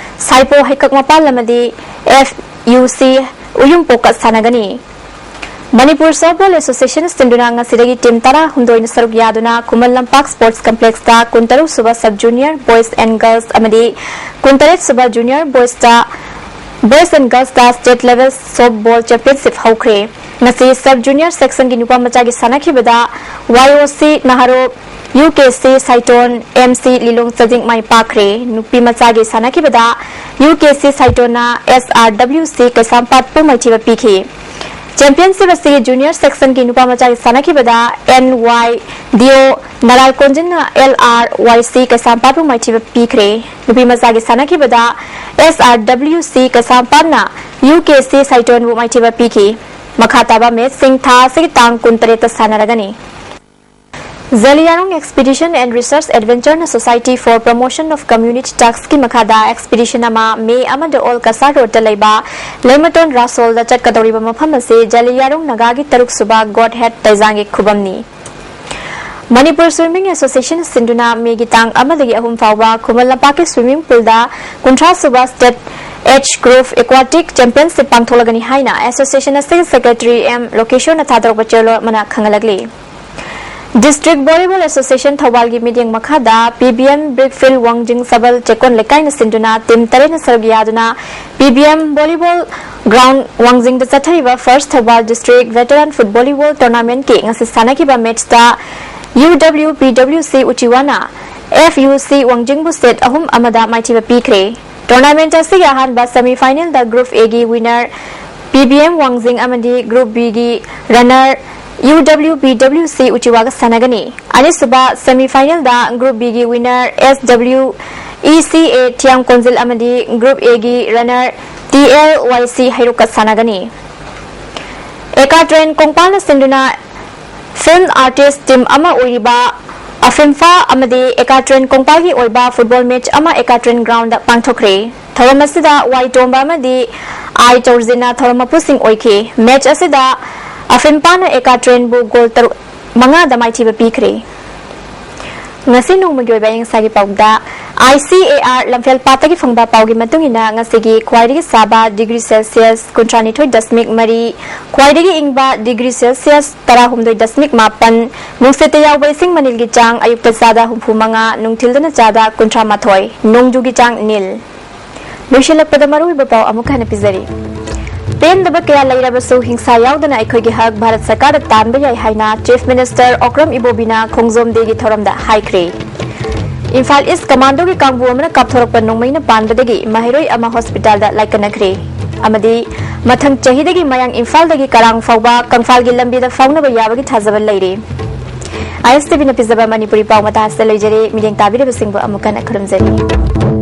ꯁꯥꯏꯄꯣ ꯍꯩꯀꯛ ꯃꯄꯥꯜ ꯑꯃꯗꯤ ꯑꯦꯐ ꯌꯨ ꯁꯤ ꯎꯌꯨꯝꯄꯣꯛꯀ ꯁꯥꯟꯅꯒꯅꯤ꯫ ꯃꯅꯤꯄꯨꯔ ꯁꯣꯐꯕꯣꯜ ꯑꯦꯁꯣꯁꯤꯌꯦꯁꯟ ꯁꯤꯟꯗꯨꯅ ꯉꯁꯤꯗꯒꯤ ꯇꯤꯝ ꯇꯔꯥꯍꯨꯝꯗꯣꯏꯅ ꯁꯔꯨꯛ ꯌꯥꯗꯨꯅ ꯈꯨꯃꯟ ꯂꯝꯄꯥꯛ ꯁ꯭ꯄꯣꯔꯠꯁ ꯀꯝꯄ꯭ꯂꯦꯛꯁꯇ ꯀꯨꯟꯇꯔꯨꯛ ꯁꯨꯕ sub junior boys and girls ꯑꯃꯗꯤ ꯀꯨꯟꯇꯔꯦꯠ ꯁꯨꯕ ꯖꯨꯅꯤꯌꯔ ꯕꯣꯏꯁꯇ ꯕꯣꯏꯁ ꯑꯦꯟ ꯒꯔꯜꯁꯇ ꯁ꯭ꯇꯦꯠ ꯂꯦꯚꯦꯜ ꯁꯣꯐꯕꯣꯜ ꯆꯦꯝꯄꯤꯌꯟꯁꯤꯞ ꯍꯧꯈ꯭ꯔꯦ꯫ ꯉꯁꯤ ꯁꯕ ꯖꯨꯅꯤꯌꯔ ꯁꯦꯛꯁꯟꯒꯤ ꯅꯨꯄꯥ ꯃꯆꯥꯒꯤ ꯁꯥꯟꯅꯈꯤꯕꯗ ꯋꯥꯏ ꯑꯣ ꯁꯤ ꯅꯍꯥꯔꯣꯞ U K C ꯁꯥꯏꯇꯣꯟ M C ꯂꯤꯂꯣꯡ ꯆꯥꯖꯤꯡ ꯃꯥꯏ ꯄꯥꯛꯈ꯭ꯔꯦ꯫ ꯅꯨꯄꯤ ꯃꯆꯥꯒꯤ ꯁꯥꯟꯅꯈꯤꯕꯗ ꯌꯨ ꯀꯦ ꯁꯤ ꯁꯥꯏꯇꯣꯟꯅ ꯑꯦꯁ ꯑꯥꯔ ꯗꯕ꯭ꯂꯤꯎ ꯁꯤ ꯀꯩꯁꯥꯝꯄꯥꯠꯄꯨ ꯃꯥꯏꯊꯤꯕ ꯄꯤꯈꯤ꯫ ꯆꯦꯝꯄꯤꯌꯟꯁꯤꯞ ꯑꯁꯤ ꯖꯨꯅꯤꯌꯔ ꯁꯦꯛꯁꯟꯒꯤ ꯅꯨꯄꯥ ꯃꯆꯥꯒꯤ ꯁꯥꯟꯅꯈꯤꯕꯗ ꯑꯦꯟ ꯋꯥꯏ ꯗꯤ ꯑꯣ ꯅꯔꯥꯜ ꯀꯣꯟꯖꯤꯟꯅ ꯑꯦꯜ ꯑꯥꯔ ꯋꯥꯏ ꯁꯤ ꯀꯩꯁꯥꯝꯄꯥꯠꯄꯨ ꯃꯥꯏꯊꯤꯕ ꯄꯤꯈ꯭ꯔꯦ꯫ ꯅꯨꯄꯤ ꯃꯆꯥꯒꯤ ꯁꯥꯟꯅꯈꯤꯕꯗ ꯑꯦꯁ ꯑꯥꯔ ꯗꯕ꯭ꯂꯤꯎ ꯁꯤ ꯀꯩꯁꯥꯝꯄꯥꯠꯅ ꯌꯨ ꯀꯦ ꯁꯤ ꯁꯥꯏꯇꯣꯟꯕꯨ ꯃꯥꯏꯊꯤꯕ ꯄꯤꯈꯤ꯫ ꯃꯈꯥ ꯇꯥꯕ ꯃꯦꯠꯁꯁꯤꯡ ꯊꯥ ꯑꯁꯤꯒꯤ ꯇꯥꯡ ꯀꯨꯟꯇꯔꯦꯠꯇ ꯁꯥꯟꯅꯔꯒꯅꯤ꯫ Zeliangrong Expedition and Research Adventure Society for Promotion of Community Tasks ꯀꯤ ꯃꯈꯥꯗ ꯑꯦꯛꯁꯄꯤꯗꯤꯁꯟ ꯑꯃ ꯃꯦ ꯑꯃꯗ ꯑꯣꯜ ꯀꯁꯥꯔ ꯔꯣꯗꯇ ꯂꯩꯕ ꯂꯩꯃꯇꯣꯟ ꯔꯥꯁꯣꯜꯗ ꯆꯠꯀꯗꯧꯔꯤꯕ ꯃꯐꯝ ꯑꯁꯤ ꯖꯂꯤꯌꯥꯡꯔꯣꯡ ꯅꯥꯒꯥꯒꯤ ꯇꯔꯨꯛ ꯁꯨꯕ ꯒꯣꯗ ꯍꯦꯗ ꯇꯩꯖꯥꯡꯒꯤ ꯈꯨꯕꯝꯅꯤ꯫ ꯃꯅꯤꯄꯨꯔ ꯁ꯭ꯋꯤꯃꯤꯡ ꯑꯦꯁꯣꯁꯤꯌꯦꯁꯟ ꯁꯤꯟꯗꯨꯅ ꯃꯦꯒꯤ ꯇꯥꯡ ꯑꯃꯗꯒꯤ ꯑꯍꯨꯝ ꯐꯥꯎꯕ ꯈꯨꯃꯟ ꯂꯝꯄꯥꯛꯀꯤ ꯁ꯭ꯋꯤꯃꯤꯡ ꯄꯨꯜꯗ ꯀꯨꯟꯊ꯭ꯔꯥ ꯁꯨꯕ ꯁ꯭ꯇꯦꯠ ꯑꯦꯖ ꯒ꯭ꯔꯨꯞ ꯑꯦꯀ꯭ꯋꯥꯇꯤꯛ ꯆꯦꯝꯄꯤꯌꯟꯁꯤꯞ ꯄꯥꯡꯊꯣꯛꯂꯒꯅꯤ ꯍꯥꯏꯅ ꯑꯦꯁꯣꯁꯤꯌꯦꯁꯟ ꯑꯁꯤꯒꯤ ꯁꯦꯀ꯭ꯔꯦꯇꯔꯤ ꯑꯦꯝ ꯂꯣꯀꯦꯁꯣꯔꯅ ꯊꯥꯗꯣꯔꯛꯄ ꯆꯦꯔꯣꯜ ꯑꯃꯅ ꯈꯪꯍꯜꯂꯛꯂꯤ꯫ ꯗꯤꯁꯇ꯭ꯔꯤꯛ ꯚꯣꯂꯤꯕꯣꯜ ꯑꯦꯁꯣꯁꯤꯌꯦꯁꯟ ꯊꯧꯕꯥꯜꯒꯤ ꯃꯤꯠꯌꯦꯡ ꯃꯈꯥꯗ ꯄꯤ ꯕꯤ ꯑꯦꯝ ꯕ꯭ꯔꯤꯛꯐꯤꯜ ꯋꯥꯡꯖꯤꯡ ꯁꯕꯜ ꯆꯦꯛꯀꯣꯟ ꯂꯩꯀꯥꯏꯅ ꯁꯤꯟꯗꯨꯅ ꯇꯤꯝ ꯇꯔꯦꯠꯅ ꯁꯔꯨꯛ ꯌꯥꯗꯨꯅ P B M volleyball ground ꯋꯥꯡꯖꯤꯡꯗ ꯆꯠꯊꯔꯤꯕ ꯐꯥꯔꯁ Thoubal district veteran foot volleyball ꯇꯣꯔꯅꯥꯃꯦꯟꯠꯀꯤ ꯉꯁꯤ ꯁꯥꯟꯅꯈꯤꯕ ꯃꯦꯠꯁꯇ ꯌꯨ ꯗꯕ꯭ꯂꯤꯎ ꯄꯤ ꯗꯕ꯭ꯂꯤꯎ ꯁꯤ ꯎꯆꯤꯋꯥꯅ ꯑꯦꯐ ꯌꯨ ꯁꯤ ꯋꯥꯡꯖꯤꯡꯕꯨ ꯁꯦꯠ ꯑꯍꯨꯝ ꯑꯃꯗ ꯃꯥꯏꯊꯤꯕ ꯄꯤꯈ꯭ꯔꯦ꯫ ꯇꯣꯔꯅꯥꯃꯦꯟꯠ ꯑꯁꯤꯒꯤ ꯑꯍꯥꯟꯕ ꯁꯦꯃꯤ ꯐꯥꯏꯅꯦꯜꯗ ꯒ꯭ꯔꯨꯞ ꯑꯦꯒꯤ ꯋꯤꯅꯔ ꯄꯤ ꯕꯤ ꯑꯦꯝ ꯋꯥꯡꯖꯤꯡ ꯑꯃꯗꯤ ꯒ꯭ꯔꯨꯞ ꯕꯤꯒꯤ ꯔꯟꯅꯔ ꯌꯨ ꯗꯕ꯭ꯂꯤꯎ ꯄꯤ ꯗꯕ꯭ꯂꯤꯎ ꯁꯤ ꯎꯆꯤꯋꯥꯒ ꯁꯥꯟꯅꯒꯅꯤ꯫ ꯑꯅꯤꯁꯨꯕ ꯁꯦꯃꯤ ꯐꯥꯏꯅꯦꯜꯗ ꯒ꯭ꯔꯨꯞ ꯕꯤꯒꯤ ꯋꯤꯅꯔ ꯑꯦꯁ ꯗꯕ꯭ꯂꯤꯎ ꯏ ꯁꯤ ꯑꯦ ꯊꯤꯌꯥꯝ ꯀꯣꯟꯖꯤꯜ ꯑꯃꯗꯤ ꯒ꯭ꯔꯨꯞ ꯑꯦꯒꯤ ꯔꯟꯅꯔ ꯇꯤ ꯑꯦꯜ ꯋꯥꯏ ꯁꯤ ꯍꯩꯔꯣꯛꯀ ꯁꯥꯟꯅꯒꯅꯤ꯫ ꯑꯦꯀꯥ ꯇ꯭ꯔꯦꯟ ꯀꯣꯡꯄꯥꯜꯅ ꯁꯤꯟꯗꯨꯅ ꯐꯤꯜꯝ ꯑꯥꯔꯇꯤꯁ ꯇꯤꯝ ꯑꯃ ꯑꯣꯏꯔꯤꯕ ꯑꯐꯤꯝꯐꯥ ꯑꯃꯗꯤ ꯑꯦꯀꯥ ꯇ꯭ꯔꯦꯟ ꯀꯣꯡꯄꯥꯜꯒꯤ ꯑꯣꯏꯕ ꯐꯨꯠꯕꯣꯜ ꯃꯦꯠꯆ ꯑꯃ ꯑꯦꯀꯥ ꯇ꯭ꯔꯦꯟ ꯒ꯭ꯔꯥꯎꯟꯗ ꯄꯥꯡꯊꯣꯛꯈ꯭ꯔꯦ꯫ ꯊꯧꯔꯝ ꯑꯁꯤꯗ ꯋꯥꯏ ꯇꯣꯝꯕ ꯑꯃꯗꯤ ꯑꯥꯏ ꯆꯧꯔꯖꯤꯟꯅ ꯊꯧꯔꯝ ꯃꯄꯨꯁꯤꯡ ꯑꯣꯏꯈꯤ꯫ ꯃꯦꯠꯆ ꯑꯁꯤꯗ ꯑꯐꯤꯝꯐꯥꯅ ꯑꯦꯀꯥ ꯇ꯭ꯔꯦꯟꯕꯨ ꯒꯣꯜ ꯇꯔꯨꯛ, ꯃꯉꯥꯗ ꯃꯥꯏꯊꯤꯕ ꯄꯤꯈ꯭ꯔꯦ꯫ ꯉꯁꯤ ꯅꯣꯡꯃꯒꯤ ꯑꯣꯏꯕ ꯑꯏꯪ ꯑꯁꯥꯒꯤ ꯄꯥꯎꯗ, I C A R ꯂꯝꯐꯦꯜ ꯄꯥꯠꯇꯒꯤ ꯐꯪꯕ ꯄꯥꯎꯒꯤ ꯃꯇꯨꯡ ꯏꯟꯅ, ꯉꯁꯤꯒꯤ ꯈ꯭ꯋꯥꯏꯗꯒꯤ ꯁꯥꯕ degree Celsius ꯀꯨꯟꯊ꯭ꯔꯥ ꯅꯤꯊꯣꯏ ꯗꯁꯃꯤꯛ ꯃꯔꯤ, ꯈ꯭ꯋꯥꯏꯗꯒꯤ ꯏꯪꯕ degree Celsius ꯇꯔꯥ ꯍꯨꯝꯗꯣꯏ ꯗꯁꯃꯤꯛ ꯃꯥꯄꯟ, ꯅꯨꯡꯁꯤꯠꯇ ꯌꯥꯎꯕ ꯏꯁꯤꯡ ꯃꯅꯤꯜꯒꯤ ꯆꯥꯡ ꯑꯌꯨꯛꯇ ꯆꯥꯗ ꯍꯨꯝꯐꯨ ꯃꯉꯥ, ꯅꯨꯡꯊꯤꯜꯗꯅ ꯆꯥꯗ ꯀꯨꯟꯊ꯭ꯔꯥ ꯃꯥꯊꯣꯏ, ꯅꯣꯡꯖꯨꯒꯤ ꯆꯥꯡ ꯅꯤꯜ꯫ ꯂꯣꯏꯁꯤꯜꯂꯛꯄꯗ ꯃꯔꯨꯑꯣꯏꯕ ꯄꯥꯎ ꯑꯃꯨꯛ ꯍꯟꯅ ꯄꯤꯖꯔꯤ꯫ ꯄꯦꯟꯗꯕ ꯀꯌꯥ ꯂꯩꯔꯕꯁꯨ ꯍꯤꯡꯁꯥ ꯌꯥꯎꯗꯅ ꯑꯩꯈꯣꯏꯒꯤ ꯍꯛ ꯚꯥꯔꯠ ꯁꯔꯀꯥꯔꯗ ꯇꯥꯟꯕ ꯌꯥꯏ ꯍꯥꯏꯅ Chief Minister ꯑꯣꯀ꯭ꯔꯝ ꯏꯕꯣꯕꯤꯅ ꯈꯣꯡꯖꯣꯝ ꯗꯦꯒꯤ ꯊꯧꯔꯝꯗ ꯍꯥꯏꯈ꯭ꯔꯦ꯫ ꯏꯝꯐꯥꯜ ꯏꯁ ꯀꯃꯥꯟꯗꯣꯒꯤ ꯀꯥꯡꯕꯨ ꯑꯃꯅ ꯀꯥꯞꯊꯣꯔꯛꯄ ꯅꯣꯡꯃꯩꯅ ꯄꯥꯟꯕꯗꯒꯤ ꯃꯍꯩꯔꯣꯏ ꯑꯃ ꯍꯣꯁꯄꯤꯇꯥꯜꯗ ꯂꯥꯏꯀꯠꯅꯈ꯭ꯔꯦ꯫ ꯑꯃꯗꯤ ꯃꯊꯪ ꯆꯍꯤꯗꯒꯤ ꯃꯌꯥꯡ ꯏꯝꯐꯥꯜꯗꯒꯤ ꯀꯔꯥꯡ ꯐꯥꯎꯕ ꯀꯪꯐꯥꯜꯒꯤ ꯂꯝꯕꯤꯗ ꯐꯥꯎꯅꯕ ꯌꯥꯕꯒꯤ ꯊꯥꯖꯕ ꯂꯩꯔꯦ꯫ I S T Vꯅ ꯄꯤꯖꯕ ꯃꯅꯤꯄꯨꯔꯤ ꯄꯥꯎ ꯃꯇꯥꯡ ꯑꯁꯤꯗ ꯂꯣꯏꯖꯔꯦ꯫ ꯃꯤꯠꯌꯦꯡ ꯇꯥꯕꯤꯔꯤꯕꯁꯤꯡꯕꯨ ꯑꯃꯨꯛ ꯍꯟꯅ ꯈꯨꯔꯨꯝꯖꯔꯤ꯫